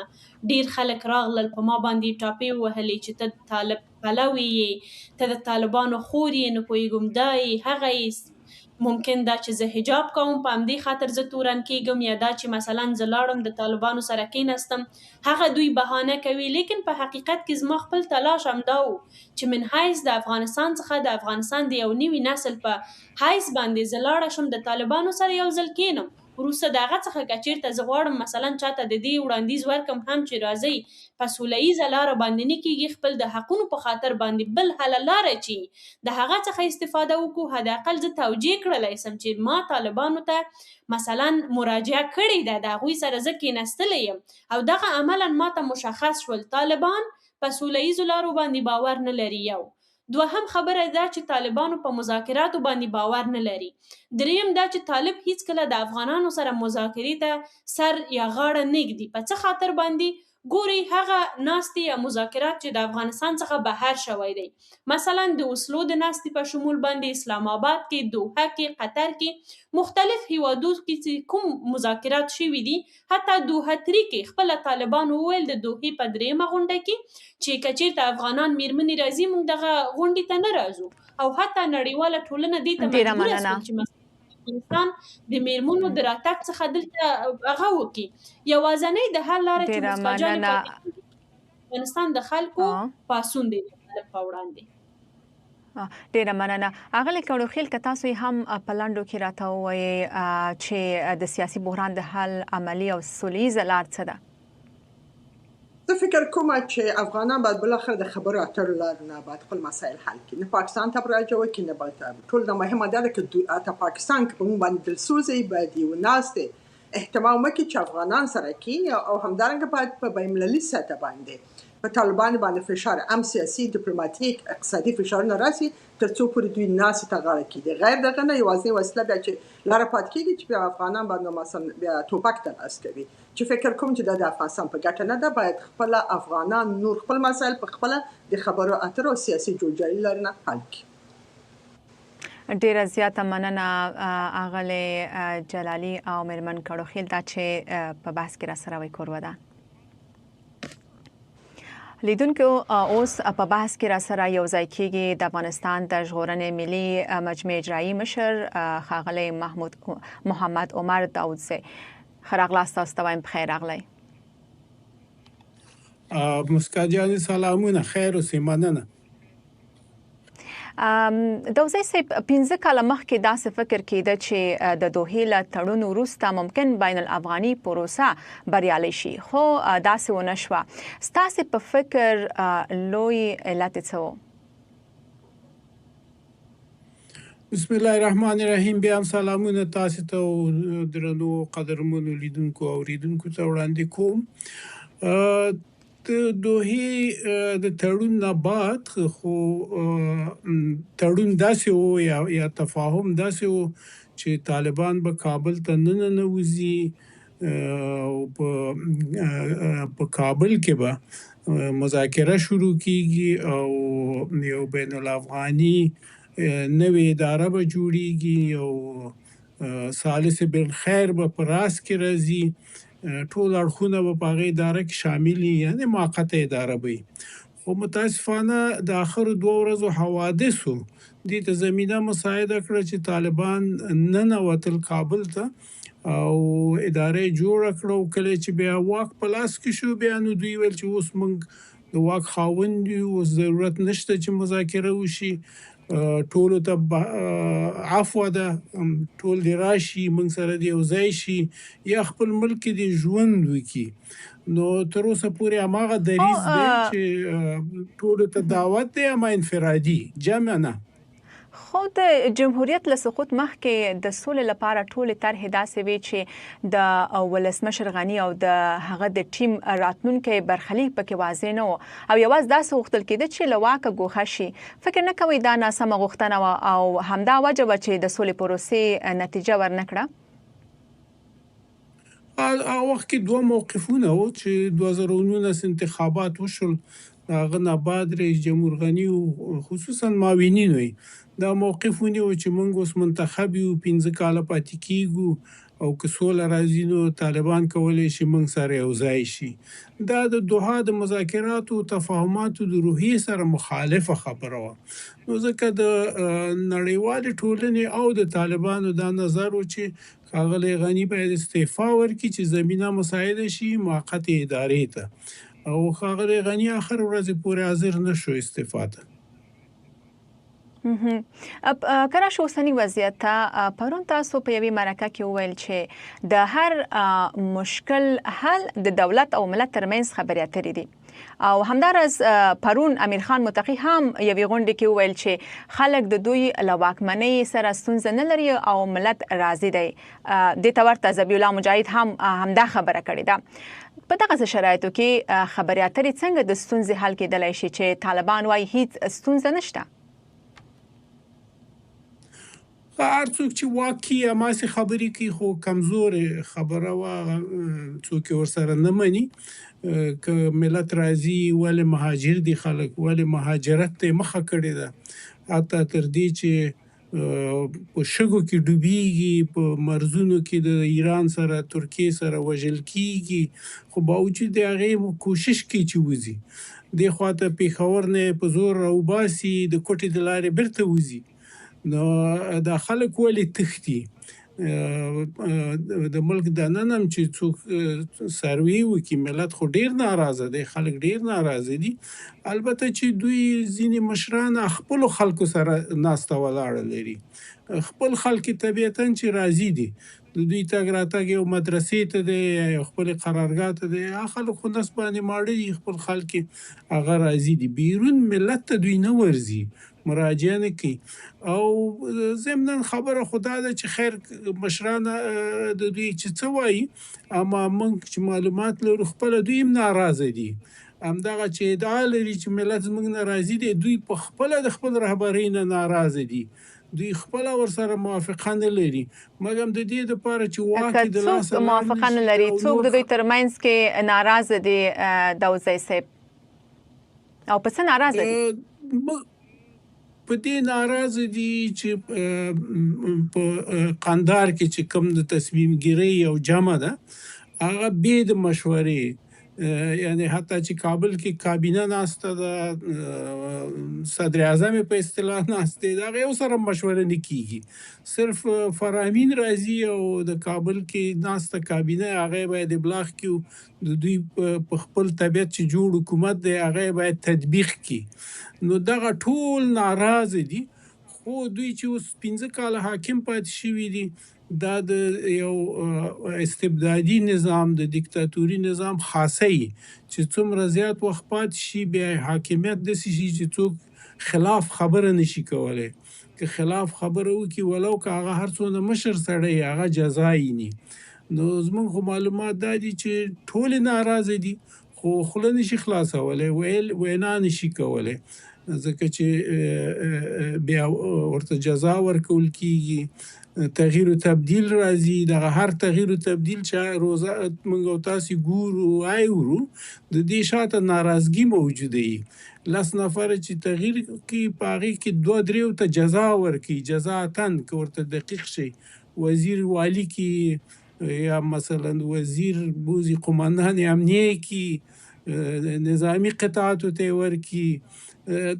ډیر خلک راغلل په ما باندې ټاپې ووهلې چې ته طالب پلوې یې، ته د طالبانو خور یې، نه پوهېږم دا یې هغه یې. ممکن دا چې زه حجاب کوم په همدې خاطر زه تورن کیږم، یا دا چې مثلا زه لاړم د طالبانو سره کیناستم هغه دوی بهانه کوي. لیکن په حقیقت کې زما خپل تلاش همدا و چې من حیث د افغانستان څخه د افغانستان د یو نوي نسل په حیث باندې زه لاړه شم د طالبانو سره یو ځل کینم. وروسته د هغه څخه که چیرته زه غواړم مثلا چاته د دې وړاندیز ورکم هم چې راځئ په سوله ییزه لاره باندې نه کیږي، خپل د حقونو په خاطر باندې بل حل لاره چې د هغه څخه استفاده وکړو، حداقل زه توجیه کړلای سم چې ما طالبانو ته مثلا مراجعه کړې ده، د هغوی سره زه کیناستلې یم او دغه عملا ماته مشخص شول. طالبان په سوله ییزو لارو باندې باور نه لري. یو دوهم خبره دا چې طالبانو په مذاکراتو باندې باور نه لري. دریم دا چې طالب هیڅکله د افغانانو سره مذاکرې ته سر یا غاړه نه ږدي. په څه خاطر باندې؟ ګوري، هغه ناستې یا مذاکرات چې د افغانستان څخه بهر شوی دی، مثلا د اوسلو د ناستې په شمول باندې، اسلام آباد کې، دوحه کې، قطر کې، مختلف هیوادو کې چې کوم مذاکرات شوي دي، حتی دوحه 3 کې خپله طالبانو وویل د دوحې په درېیمه غونډه کې چې که چیرته افغانان میرمنې راځي موږ دغه غونډې ته نه راځو، او حتی نړیواله ټولنه دې ته ډیره مجبوره مننه شول چې افغانستان د میرمنو د راتګ څخه دلته هغه وکړي. یوازنۍ د حل لاره چې ډیره موسکا جانې مننه پاتې کېږي، افغانستان د خلکو پاڅون دی د طالب په وړاندې. ډیره مننه. اغلی کړوخیل، که تاسو یې هم په لنډو کې راته ووایئ چې د سیاسي بحران د حل عملی او سولیزه لار څه ده؟ زه فکر کوم چې افغانان باید بالاخره د خبرو اترو لارې نه باید خپل مسایل حل کړي، نه پاکستان ته مراجعه وکړي نه بل ته. ټول نه مهمه دا ده که حتی پاکستان که په موږ باندې دلسوزي باید یو ناستې اهتمام وکړي چې افغانان سره کیني، او همدارنګه باید په بین المللي سطح باندې په طالبانو باندې فشار هم سیاسي، ډیپلوماټیک، اقتصادي فشارونه راسي ترڅو پورې دوی ناستې ته غاړه کیږي. غیر دغه نه یوازینۍ وسیله بیا چې لاره پاتې کیږي چې بیا افغانان باندې مثلا بیا ټوپک ته لاس کوي، چې فکر کوم چې دا د افغانستان په ګټه نه ده. باید خپله افغانان نور خپل مسایل په خپله د خبرو اترو او سیاسي جوړجاړي لارې نه حل کړي. ډیره زیاته مننه اغلې جلالی او میرمن کړوخیل دا چې په بحث کې را سره وې. کور ودان. لیدونکو، اوس په بحث کې را سره یو ځای کیږي د افغانستان د ژغورنې ملي مجمع اجرایی مشر ښاغلی محمود محمد عمر داودزی. ښه راغلاست تاسو ته وایم، پخیر راغلی. مسکا جانې سلامونه، خیر اوسې، مننه. داودزی صاحب، 5 کاله مخکې داسې فکر کېده چې د دوحې له تړون وروسته ممکن بین الافغاني پروسه بریالۍ شي، خو داسې ونه شوه. ستاسې په فکر لوی علت یې څه و؟ بسم الله الرحمن الرحیم. بیا هم سلامونه تاسو ته او درنو قدرمنو لیدونکو او اوریدونکو ته وړاندې کوم. د دوحې د تړون نه بعد خو تړون داسې و یا تفاهم داسې و چې طالبان به کابل ته نه ننوځي او په کابل کې به مذاکره شروع کیږي او یو بین الافغاني نوې اداره به جوړیږي او ثالث بالخیر به په راس کې راځي. ټول اړخونه به په هغه اداره کې شامل وي، یعنې موقته اداره به وي. خو متاسفانه د اخرو دوو ورځو حوادثو دې ته زمینه مساعده کړه چې طالبان ننوتل کابل ته او اداره یې جوړه کړه او کله چې بیا واک په لاس کې شو، بیا نو دوی ویل چې اوس موږ د واک خاوند یو، اوس ضرورت نشته چې مذاکره وشي، ټولو ته عفوه ده، ټول دې راشي موږ سره دې یو ځای شي یا خپل ملک کې دې ژوند وکړي. نو تر اوسه پورې هماغه دریځ دی چې ټولو ته دعوت دی، اما انفرادي، جمع نه. خو د جمهوریت له سقوط مخکې د سولې لپاره ټولې طرحې داسې وې چې د ولسمشر غني او د هغه د ټیم راتلونکی برخلیک پکې واضح نه و او یوازې داسې غوښتل کېده چې له واکه ګوښه شي. فکر نه کوئ دا ناسمه غوښتنه وه او همدا وجه وه چې د سولې پروسې نتیجه ورنه کړه؟ هغه وخت کې دوه موقفونه وو چې 2019 انتخابات وشول، د هغه نه بعد رئیس جمهور غني او خصوصا معاونینو یې دا موقف ونیو چې موږ اوس منتخب یو، 5 کاله پاتې کیږو او که سوله راځي نو طالبان کولی شي موږ سره یو ځای شي. دا د دوحا د مذاکراتو او تفاهماتو د روحیې سره مخالفه خبره وه. نو ځکه د نړیوالې ټولنې او د طالبانو دا نظر و چې ښاغلی غني باید استعفا ورکړي چې زمینه مساعده شي موقتې ادارې ته، او ښاغلی غني اخر ورځې پورې حاضر نه شو استعفا ته. که راشو اوسني وضعیت ته، پرون تاسو په یوې مرکه کې وویل چې د هر مشکل حل د دولت او ملت ترمنځ خبرې اترې دي، او همداراز پرون امیر خان متقي هم یوې غونډې کې وویل چې خلک د دوی له واکمنۍ سره ستونزه نه لري او ملت راضي دی. دې ته ورته ذبیح الله مجاهد هم همدا خبره کړې ده. په دغسې شرایطو کې خبرې اترې څنګه د ستونزې حل کېدلی شي چې طالبان وايي هیڅ ستونزه نشته؟ هر څوک چې واک کې هماسې خبرې کوي، خو کمزورې خبره وه، څوک یې ورسره نه مني. که ملت راضي، ولې مهاجر دي خلک، ولې مهاجرت ته یې مخه کړې ده، حتی تر دې چې په شګو کې ډوبیږي، په مرزونو کې د ایران سره ترکیې سره وژل کیږي، خو باوجود د هغې کوشش کوي چې وځي. دې خواته پېښور نه یې په زور راوباسي، د کوټې د لارې بیرته وځي. نو دا خلک ولې تښتي؟ د ملک دننه هم چې څوک سروې وکړي، ملت خو ډېر ناراضه دی، خلک ډېر ناراضه دي. البته چې دوی ځینې مشران خپلو خلکو سره ناسته ولاړه لري، خپل خلک طبیعتاً چې راضي دي، د دوی تګ راتګ یو مدرسې ته دی یا یو خپلې قرارګاه ته دی، هغه خلک خو نس باندې ماړه دي، خپل خلک هغه راضي دي. بیرون ملت ته دوی نه ورځي، مراجعه نه کوي. او ضمناً خبره خو دا ده چې خیر مشران د دوی چې څه وایي، اما موږ چې معلومات لرو خپله دوی هم ناراضه دي. همدغه چې ادعا لري چې ملت زموږ ناراضي دی، دوی په خپله د خپل رهبرۍ نه ناراضه دي، دوی خپله ورسره موافقه نه لري. مګر د دې لپاره چې واک یې د لاسه څوک موافقه نه لري، څوک د دوی ترمنځ کې ناراضه دي داودزی صاحب، او په څه ناراضه دي؟ په دې ناراضه دي چې په قندار کې چې کوم د تصمیم ګیرۍ یو جمع ده، هغه بې د مشورې، یعنی حتی چې کابل کې کابینه ناسته ده، صدر اعظم په اصطلاح ناست دی، د هغې یو سره مشوره نه کیږي، صرف فرامین راځي او د کابل کې ناسته کابینه هغه باید ابلاغ کړي، د دوی په خپل طبیعت چې جوړ حکومت دی هغه باید تطبیق کړي. نو دغه ټول ناراضه دي. خو دوی چې اوس 5 کاله حاکم پاتې شوي دي، دا د یو استبدادي نظام، د دیکتاتوري نظام خاصه یي چې څومره زیات وخت پاتې شي بیا حاکمیت داسې شي چې څوک خلاف خبره نشي کولی. که خلاف خبره وکړي ولو که هغه هر څونه مشر سړی هغه جزا ویني. نو زموږ خو معلومات دا دي چې ټولې ناراضه دي، خو خوله نشي خلاصولی، وینا نشي کولی، ځکه چې بیا ورته جزا ورکول کیږي، تغییر و تبدیل راځي. دغه هر تغییر و تبدیل چې روزه موږ او تاسې ګورو اورو، د دې شاته ناراضګي موجوده وي. 10 نفره چې تغییر کوي په هغې کې 2 3 ته جزا ورکوي، جزا تن که ورته دقیق شي، وزیر والي کې، یا مثلا وزیر بوزي قومندان امنیه کی، نظامی قطعاتو ته ورکی.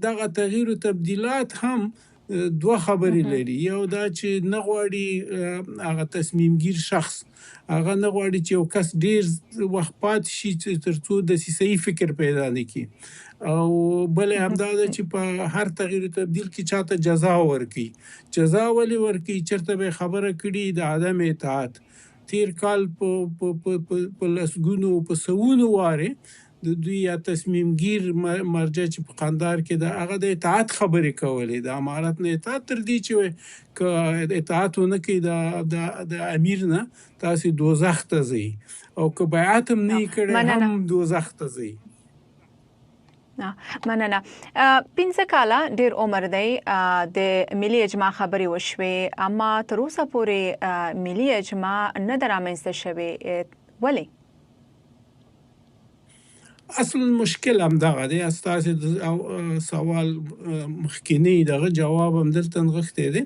دغه تغییر او تبدیلات هم دوه خبرې لري. یو دا چې نه غواړي هغه تصمیمګیر شخص، هغه نه غواړي چې یو کس ډیر وخت پاتې شي چې ترڅو دسیسهیي فکر پیدا نه کړي، او بله هم دا ده چې په هر تغییر او تبدیل کې چاته جزا ورکوي. جزا ولې ورکوي؟ چېرته به یې خبره کړي د عدم اطاعت. تیر کال په په په په لسګونو په سوونو وارې د دوی یا تصمیمګیر مرجع چې په قندهار کې ده هغه د اطاعت خبرې کولې، د امارت نه اطاعت، تر دې چې که اطاعت ونه کوي د د امیر نه تاسې دوزخ ته ځئ، او که بیعت هم نه کړی هم دوزخ ته ځئ. مننه. 5 کاله ډیر عمر دی، د ملي اجماع خبرې وشوې، اما تر اوسه پورې ملي اجماع نه ده رامنځته شوې، ولې؟ اصل مشکل هم دغه دی. ستاسې د سوال مخکینی دغه جواب هم دلته نغښتی دی.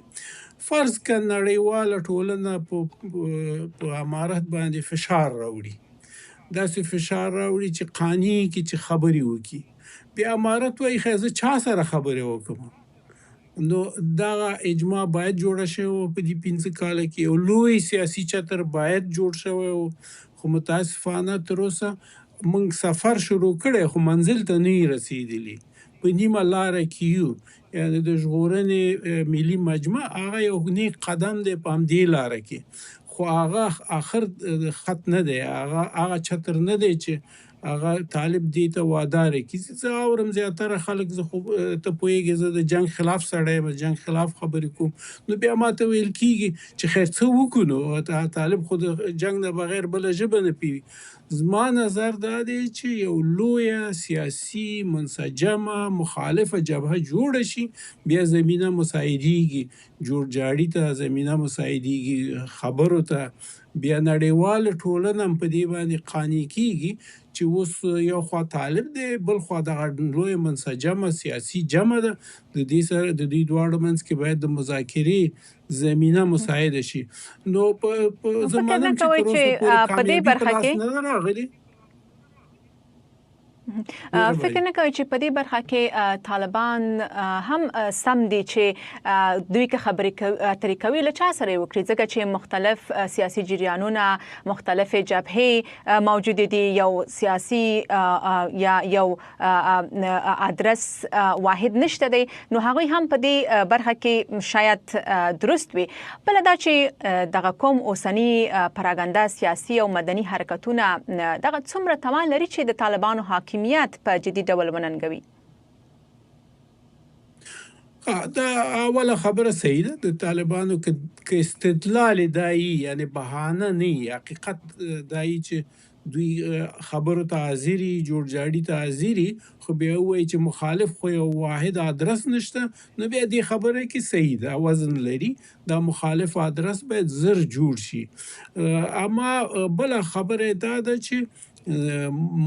فرض که نړیواله ټولنه په امارت باندې فشار راوړي، داسې فشار راوړي چې قانع کړي چې خبرې وکړي، بیا امارت وایي ښه زه چا سره خبرې وکړم؟ نو دغه اجماع باید جوړه شوې وه په دې 5 کاله کې، یو لوی سیاسي چتر باید جوړ شوی و، خو متاسفانه تر اوسه موږ سفر شروع کړی خو منزل ته نه یو رسېدلي، په نیمه لاره کې یو. یعنې د ژغورنې ملي مجمع هغه یو نیک قدم دی په همدې لاره کې، خو هغه اخر خط نه دی، هغه چتر نه دی چې هغه طالب دې ته وادار کړي. زه اورم زیاتره خلک، زه خو ته پوهېږې زه د جنګ خلاف سړی یم، جنګ خلاف خبرې کوم، نو بیا ما ته ویل کېږي چې خیر څه وکړو، نو طالب خو د جنګ نه بغیر بله ژبه نه پوهېږي. زما نظر دا دی چې یو لویه سیاسي منسجمه مخالفه جبهه جوړه شي، بیا زمینه مساعدېږي جوړجاړي ته، زمینه مساعدېږي خبرو ته، بیا نړیواله ټولنه هم په دې باندې قانع کېږي چې اوس یو خوا طالب دی، بل خوا دغه لویه منسجمه سیاسي جمع ده، د دې سره د دوی دواړو منځ کې باید د مذاکرې زمینه مساعده شي. نو په زه منم چې تر اوسه پورې کامیابي په لاس نه ده راغلې. فکر نه کوي چې په دې برخه کې طالبان هم سم دي چې دوی که خبرې اترې کوي له چا سره یې وکړي، ځکه چې مختلف سیاسي جریانونه، مختلفې جبهې موجودې دي، یو سیاسي یا یو ادرس واحد نشته دی، نو هغوی هم په دې برخه کې شاید درست وي. بله دا چې دغه کوم اوسني پراګنده سیاسي او مدني حرکتونه دغه څومره توان لري چې د طالبانو حاکمیت په جدي ډول وننګوي؟ دا اوله خبره صحیح ده، د طالبانو که استدلال دایي، یعنی بهانه نه، حقیقت دایي چې دوی خبرو ته حاضري، جوړجاړي ته حاضري، خو بیا ووایي چې مخالف خو یو واحد ادرس نشته، نو بیا دې خبره کې صحیح ده، وزن لري، دا مخالف ادرس باید زر جوړ شي. اما بله خبره دا ده چې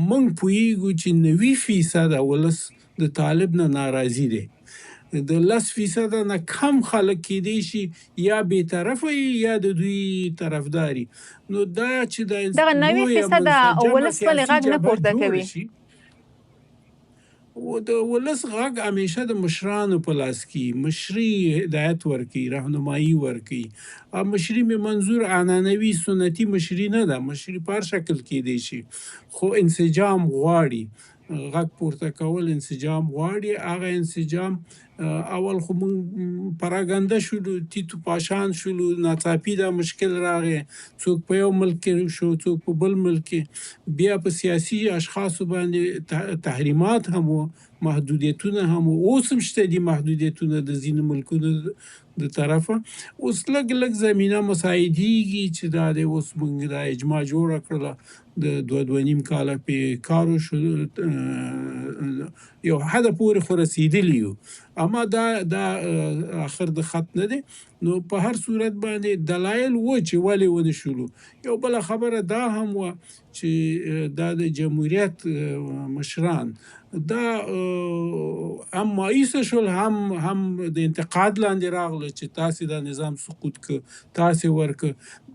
موږ پوهیږو چې 90% ولس د طالب نه ناراضي دی، د 10% نه کم خلک کېدای شي یا بې طرفه وي یا د دوی طرفداري. نو دا چې د دغه 90% ولس ولې غږ نه پورته کوي؟ د ولس غږ همیشه د مشرانو په لاس کې، مشري هدایت ورکوي، رهنمایي ورکوي. مشري مې منظور عنعنوي سنتي مشري نه ده، مشري په هر شکل کېدای شي، خو انسجام غواړي، غږ پورته کول انسجام غواړي. هغه انسجام اول خو موږ پراګنده شولو، تیتو پاشان شولو، ناڅاپي دا مشکل راغی، څوک په یو ملک کې شو، څوک په بل ملک کې، بیا په سیاسي اشخاصو باندې تحریمات هم وو، محدودیتونه هم وو، اوس هم شته دي محدودیتونه د ځینو ملکونو د طرفه. اوس لږ لږ زمینه مساعدېږي چې دا دی اوس موږ دا اجماع جوړه کړله، د 2-2.5 کاله پې کار وشو، یو حده پورې خو رسېدلي یو، اما دا دا اخر د خط نه دی. نو په هر صورت باندې دلایل و چې ولې ونه شولو. یو بله خبره دا هم وه چې دا د جمهوریت مشران دا هم مایوسه شول، هم د انتقاد لاندې راغله چې تاسې دا نظام سقوط که، تاسې ورکه.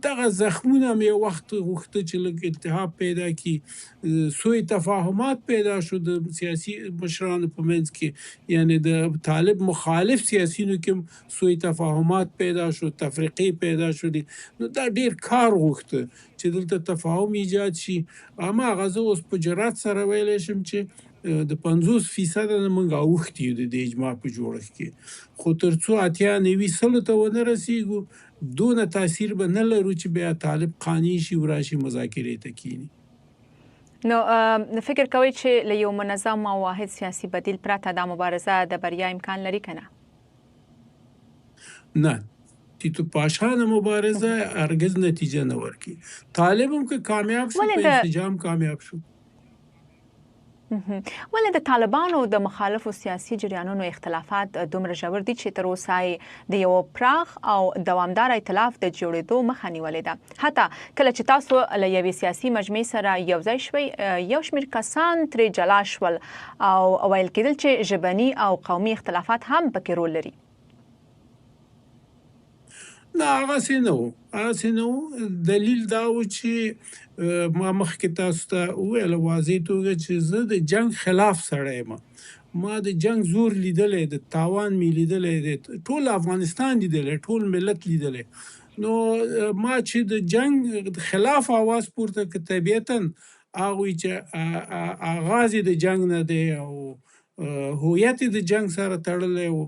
دغه زخمونه هم یو وخت غوښته چې لږ التهاب پیدا کړي، سوء تفاهمات پیدا شو د سیاسي مشرانو په منځ کې، یعنې د طالب مخالف سیاسیونو کې هم سوء تفاهمات پیدا شو، تفرقې پیدا شولې، نو دا ډیر کار غوښته چې دلته تفاهم ایجاد شي. اما هغه زه اوس په جرات سره ویلی شم چې د 50 فیصده نه موږ اوښتي یو د دې اجماع په جوړښت کې، خو تر څو 80 90 سلو ته ونه رسیږو دونه تاثیر به نه لرو چې بیا طالب قانع شي او راشي مذاکرې ته کیني. نو فکر کوئ چې له یو منظم او واحد سیاسي بدیل پرته دا مبارزه د بریا امکان لري که نه؟ نه، تیتو پاشانه مبارزه هرګز نتیجه نه ورکوي. طالب هم که کامیاب شو په انسجام کامیاب شو. ولې د طالبانو د مخالفو سیاسي جریانونو اختلافات دومره ژور دي چې تر اوسه یې د یو پراخ او دوامدار ائتلاف د جوړېدو مخه نیولې ده؟ حتی کله چې تاسو له یوې سیاسي مجمع سره یو ځای شوئ، یو شمېر کسان ترې جلا شول او ویل کېدل چې ژبني او قومي اختلافات هم پکې رول لري. نه، هغسې نه و، هغسې نه و. دلیل دا و چې ما مخکې تاسو ته وویل واضح توګه چې زه د جنګ خلاف سړی یم. ما د جنګ زور لیدلی، د تاوان مې لیدلی دی، ټول افغانستان لیدلی، ټول ملت لیدلی. نو ما چې د جنګ خلاف اواز پورته کړ، طبیعتاً هغوی چې اغاز یې د جنګ نه دی او هویت یې د جنګ سره تړلی و،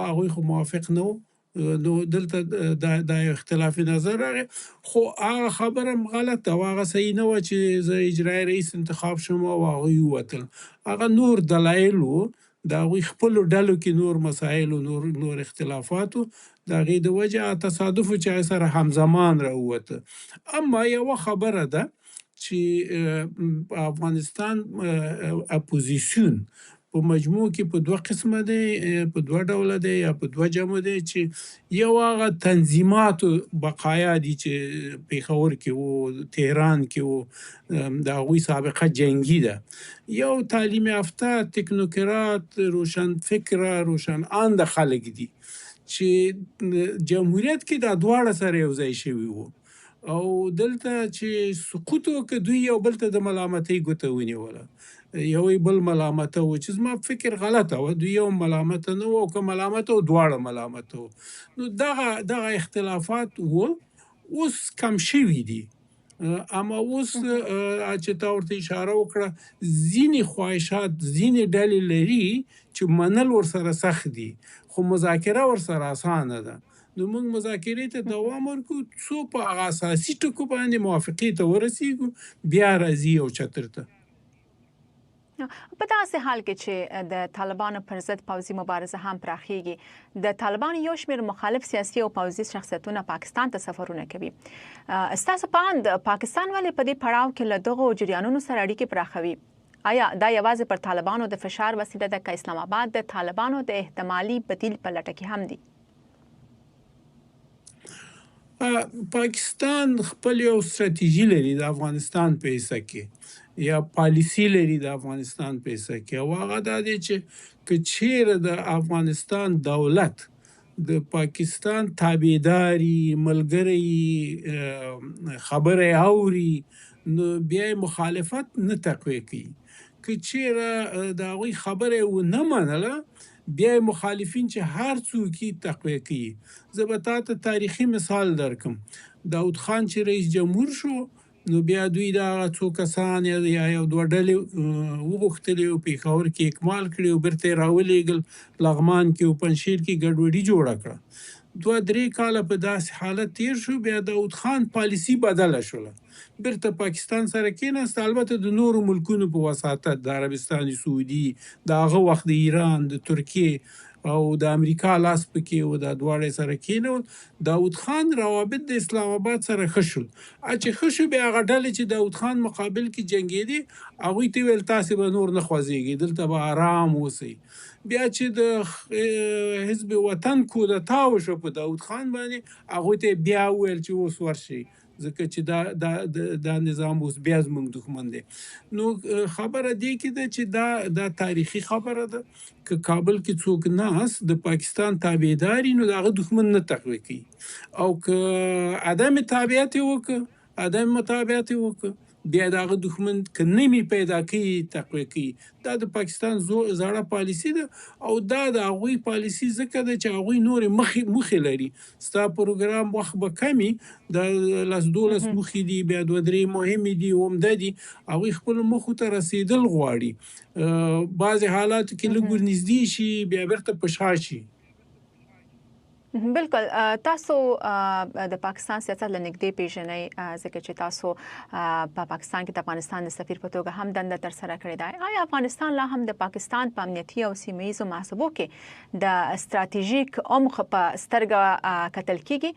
هغوی خو موافق نه وو. نو دلته دا یو اختلاف نظر راغی، خو هغه خبره هم غلطه وه، هغه صحیح نه وه چې زه اجرایي رئیس انتخاب شوم او هغوی ووتل. هغه نور دلایل وو، د هغوی خپلو ډلو کې نور مسایل و، نور اختلافات وو، د هغې د وجې هغه تصادف و چې هغې سره همزمان راووته. اما یوه خبره ده چې افغانستان اپوزیسیون په مجموع کې په دوه قسمه دی، په دوه ډوله دی یا په دوه جمع دی، چې یو هغه تنظیماتو بقایا دي چې پېښور کې وو، تهران کې وو، د هغوی سابقه جنګي ده. یو تعلیم یافته تکنوکرات، روشن فکره، روشن آنده خلک دي چې جمهوریت کې دا دواړه سره یو ځای شوي وو، او دلته چې سقوط وکړ دوی یو بل ته د ملامتۍ ګوته ونیوله، یو یې بل ملامته و، چې زما فکر غلطه وه، دوی یو ملامته نه وو، او که ملامته وو دواړه ملامته وو. نو دغه اختلافات وو، اوس کم شوي دي. اما اوس چې تا ورته اشاره وکړه، ځینې خواهشات ځینې ډلې لري چې منل ورسره سخت دي، خو مذاکره ورسره اسانه ده. نو موږ مذاکرې ته دوام ورکړو څو په هغه اساسي ټکو باندې موافقې ته ورسیږو، بیا راځي یو چتر ته. په داسې حال کې چې د طالبانو پر ضد پوځي مبارزه هم پراخیږي، د طالبانو یو شمېر مخالف سیاسي او پوځي شخصیتونه پاکستان ته سفرونه کوي. ستاسو په اند پاکستان ولې په دې پړاو کې له دغو جریانونو سره اړیکې پراخوي؟ آیا دا یوازې پر طالبانو د فشار وسیله ده که اسلام آباد د طالبانو د احتمالي بدیل په لټه کې هم دي؟ پاکستان خپل یو ستراتیژي لري د افغانستان په حصه کې، یا پالیسي لري د افغانستان په حصه کې، او هغه دا دی چې که چیرې د افغانستان دولت د پاکستان تابعداري، ملګری، خبره اوري، نو بیا یې مخالفت نه تقویه کوي. که چیرې د هغوی خبره یې ونه منله، بیا یې مخالفین چې هر څوک یې تقویه کوي. زه به تا ته تاریخي مثال درکړم. داود خان چې رئیس جمهور شو، نو بیا دوی دا هغه څو کسان یا یو دوه ډلې وغوښتلې او پېښور کې اکمال کړې او بېرته یې راولېږل، لغمان کې او پنجشیر کې ګډوډي جوړه کړه. 2-3 کاله په داسې حالت تیر شو، بیا داود خان پالیسي بدله شوله، بیرته پاکستان سره کېناست، البته د نورو ملکونو په وساطت، د عربستان سعودي، د هغه وخت د ایران، د ترکیې او د امریکا لاس پکې و، دا دواړه یې سره کېنول. داود خان روابط د اسلام آباد سره ښه شول. چې ښه شو، بیا هغه ډلې چې داود خان مقابل کې جنګېدې، هغوی ته ویل تاسې به نور نه خوځېږئ، دلته به آرام اوسئ. بیا چې د حزب وطن کودتا وشوه په داود خان باندې، هغوی ته یې بیا وویل چې اوس ورشئ، ځکه چې دا دا دا نظام اوس بیا زموږ دښمن دی. نو خبره دې کې ده چې دا دا تاریخي خبره ده، که کابل کې څوک ناست د پاکستان تابعداري نو د هغه دښمن نه تقویه کوي، او که عدم تابعیت یې وکړ، عدم متابعت یې وکړ، بیا د هغه دښمن که نه می پیدا کوي تقویه کوي. دا د پاکستان زړه پالیسي ده، او دا د هغوی پالیسي ځکه ده چې هغوی نورې موخې لري. ستا پروګرام وخت به کمي، د 10 12 موخې دي، بیا 2 3 مهمې دي، عمده دي. هغوی خپلو موخو ته رسېدل غواړي، بعضې حالاتو کې لږ ورنږدې شي بیا بیرته په شا شي. بالکل، تاسو د پاکستان سیاست له نږدې پیژنئ، ځکه چې تاسو په پاکستان کې د افغانستان د سفیر په توګه هم دنده تر سره کړې ده. آیا افغانستان لا هم د پاکستان په امنیتي او سیمه ییزو محاسبو کې د ستراتیژیک عمق په سترګه کتل کیږي؟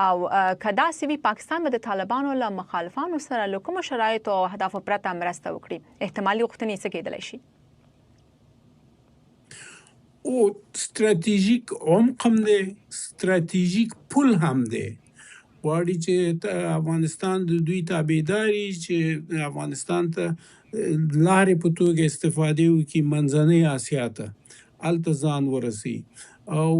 او که داسې وي، پاکستان به د طالبانو له مخالفانو سره له کومو شرایطو او اهدافو پرته مرسته وکړي؟ احتمالي غوښتنې څه کېدلی شي؟ او ستراتیژیک عمق هم دی، ستراتیژیک پل هم دی. غواړي چې افغانستان د دوی تابعداري، چې افغانستان ته لارې په توګه استفاده وکړي، منځنۍ اسیا ته هلته ځان ورسوي. او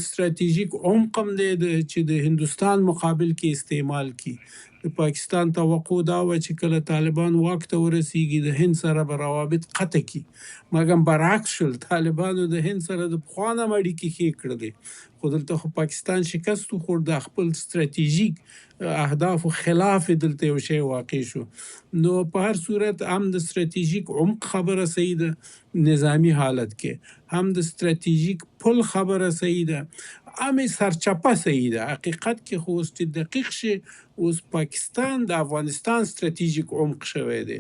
ستراتیژیک عمق هم دی چې د هندوستان مقابل کې استعمال کړي. د پاکستان توقع دا وه چې کله طالبان واک ته ورسیږي د هند سره به روابط قطع کړي، مګر برعکس شول. طالبانو د هند سره د پخوا نه هم اړیکې ښې کړلې، خو دلته خو پاکستان شکست وخوړ، د خپل ستراتیژیک اهدافو خلاف دلته یو شی واقع شو. نو په هر صورت هم د ستراتیژیک عمق خبره صحیح ده نظامی حالت کې، هم د ستراتیژیک پل خبره صحیح ده، هم یې سرچپه صحیح ده. حقیقت کې خو اوس چې دقیق شي، اوس پاکستان د افغانستان ستراتیژیک عمق شوی دی.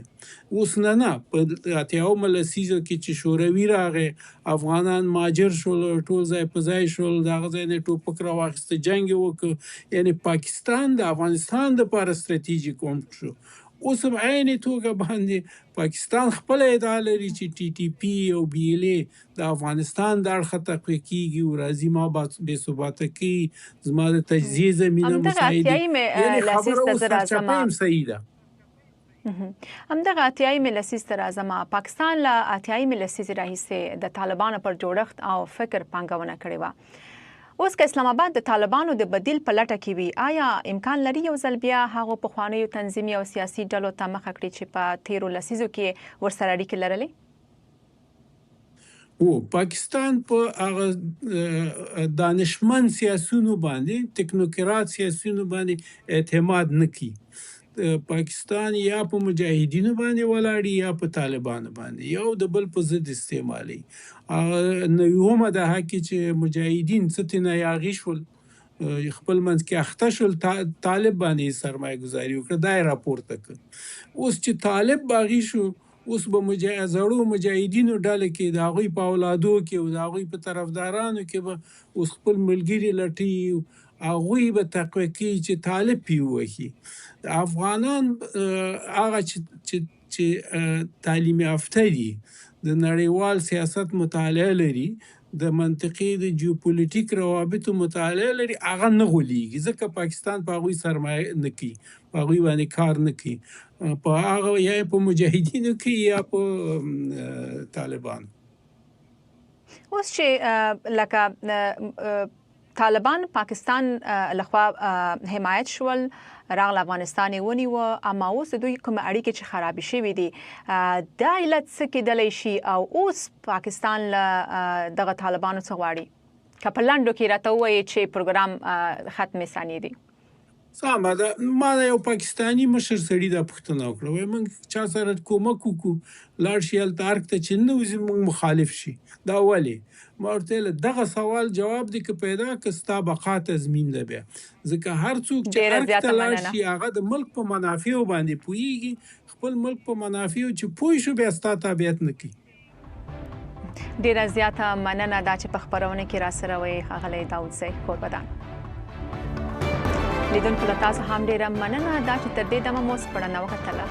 اوس نه نه، په 80مه لسیزه کې چې شوروي راغی، افغانان مهاجر شول، ټول ځای په ځای شول، د هغه ځای نه ټوپک راواخیسته، جنګ یې وکړ، یعنی پاکستان د افغانستان دپاره ستراتیژیک عمق شو. اوس هم عین توګه باندې پاکستان خپله ادعا لري چې ټي ټي پي او بي ایل ای د افغانستان د اړخه تقویه کیږي او راځي ما بې ثباته کوي، زما د تجزیې زمینه مساعده، یعنې خبره اوس سرچپه هم صحیح ده. همدغه 80مې لسیز ته راځم. پاکستان له 80مې لسیزې راهیسې د طالبانو پر جوړښت او فکر پانګونه کړې وه. اوس که اسلام آباد د طالبانو د بدیل په لټه کې وي، آیا امکان لري یو ځل بیا هغو پخوانیو تنظیمي او سیاسي ډلو ته مخه کړي چې په تیرو لسیزو کې ورسره اړیکې لرلې؟ او پاکستان په هغه دانشمند سیاسیونو باندې، تکنوکرات سیاسیونو باندې اعتماد نه کوي. پاکستان یا په مجاهدینو باندې ولاړی یا په طالبانو باندې، یو د بل په ضد استعمالي. 90مه دهه کې چې مجاهدین څه ترېنه یاغي شول، خپل منځ کې اخته شول، طالب باندې سرمایه ګذاري وکړه، دا یې راپورته کړ. اوس چې طالب باغي شو، اوس به زړو مجاهدینو ډله کې، د هغوی په اولادو کې او د هغوی په طرفدارانو کې به اوس خپل ملګري لټوي، هغوی به تقویه کوي چې طالب پې ووهي. افغانان هغه چې تعلیم یافته دي، د نړیوال سیاست مطالعه لري، د منطقې د جیوپولیټیک روابطو مطالعه لري، هغه نه غولېږي، ځکه پاکستان په هغوی سرمایه نه کوي، په هغوی باندې کار نه کوي، په هغه یا په مجاهدینو کوي یا په طالبانو. اوس چې لکه طالبان پاکستان لخوا حمایت شول، راغله افغانستان یې ونیو، اما اوس د دوی کوم اړیکې چې خرابې شوې دي، دا علت څه کېدلی شي؟ او اوس پاکستان له دغه طالبانو څه غواړي؟ که په لنډو کې راته ووایي چې پروګرام ختمې ثانیې دي. سمه ده. ما یو پاکستاني مشر سړي دا پوښتنه وکړه، وایي موږ چا سره کومک وکړو، لاړ شي هلته ارګ ته چې نه وځي موږ مخالف شي، دا ولې؟ ما ورته ویل دغه سوال جواب دې که پیدا که ستا بقا تضمین ده بیا، ځکه هر څوک چې ارګ ته لاړ شي هغه د ملک په منافعو باندې پوهیږي، خپل ملک په منافعو چې پوه شو بیا ستا تابعیت نه کوي. ډیره زیاته مننه دا چې په خپرونه کې راسره وئ ښاغلی داودزی، کور ودان. لیدونکو له تاسو هم ډیره مننه دا چې تر دې دمه مو سپړنه وکتله.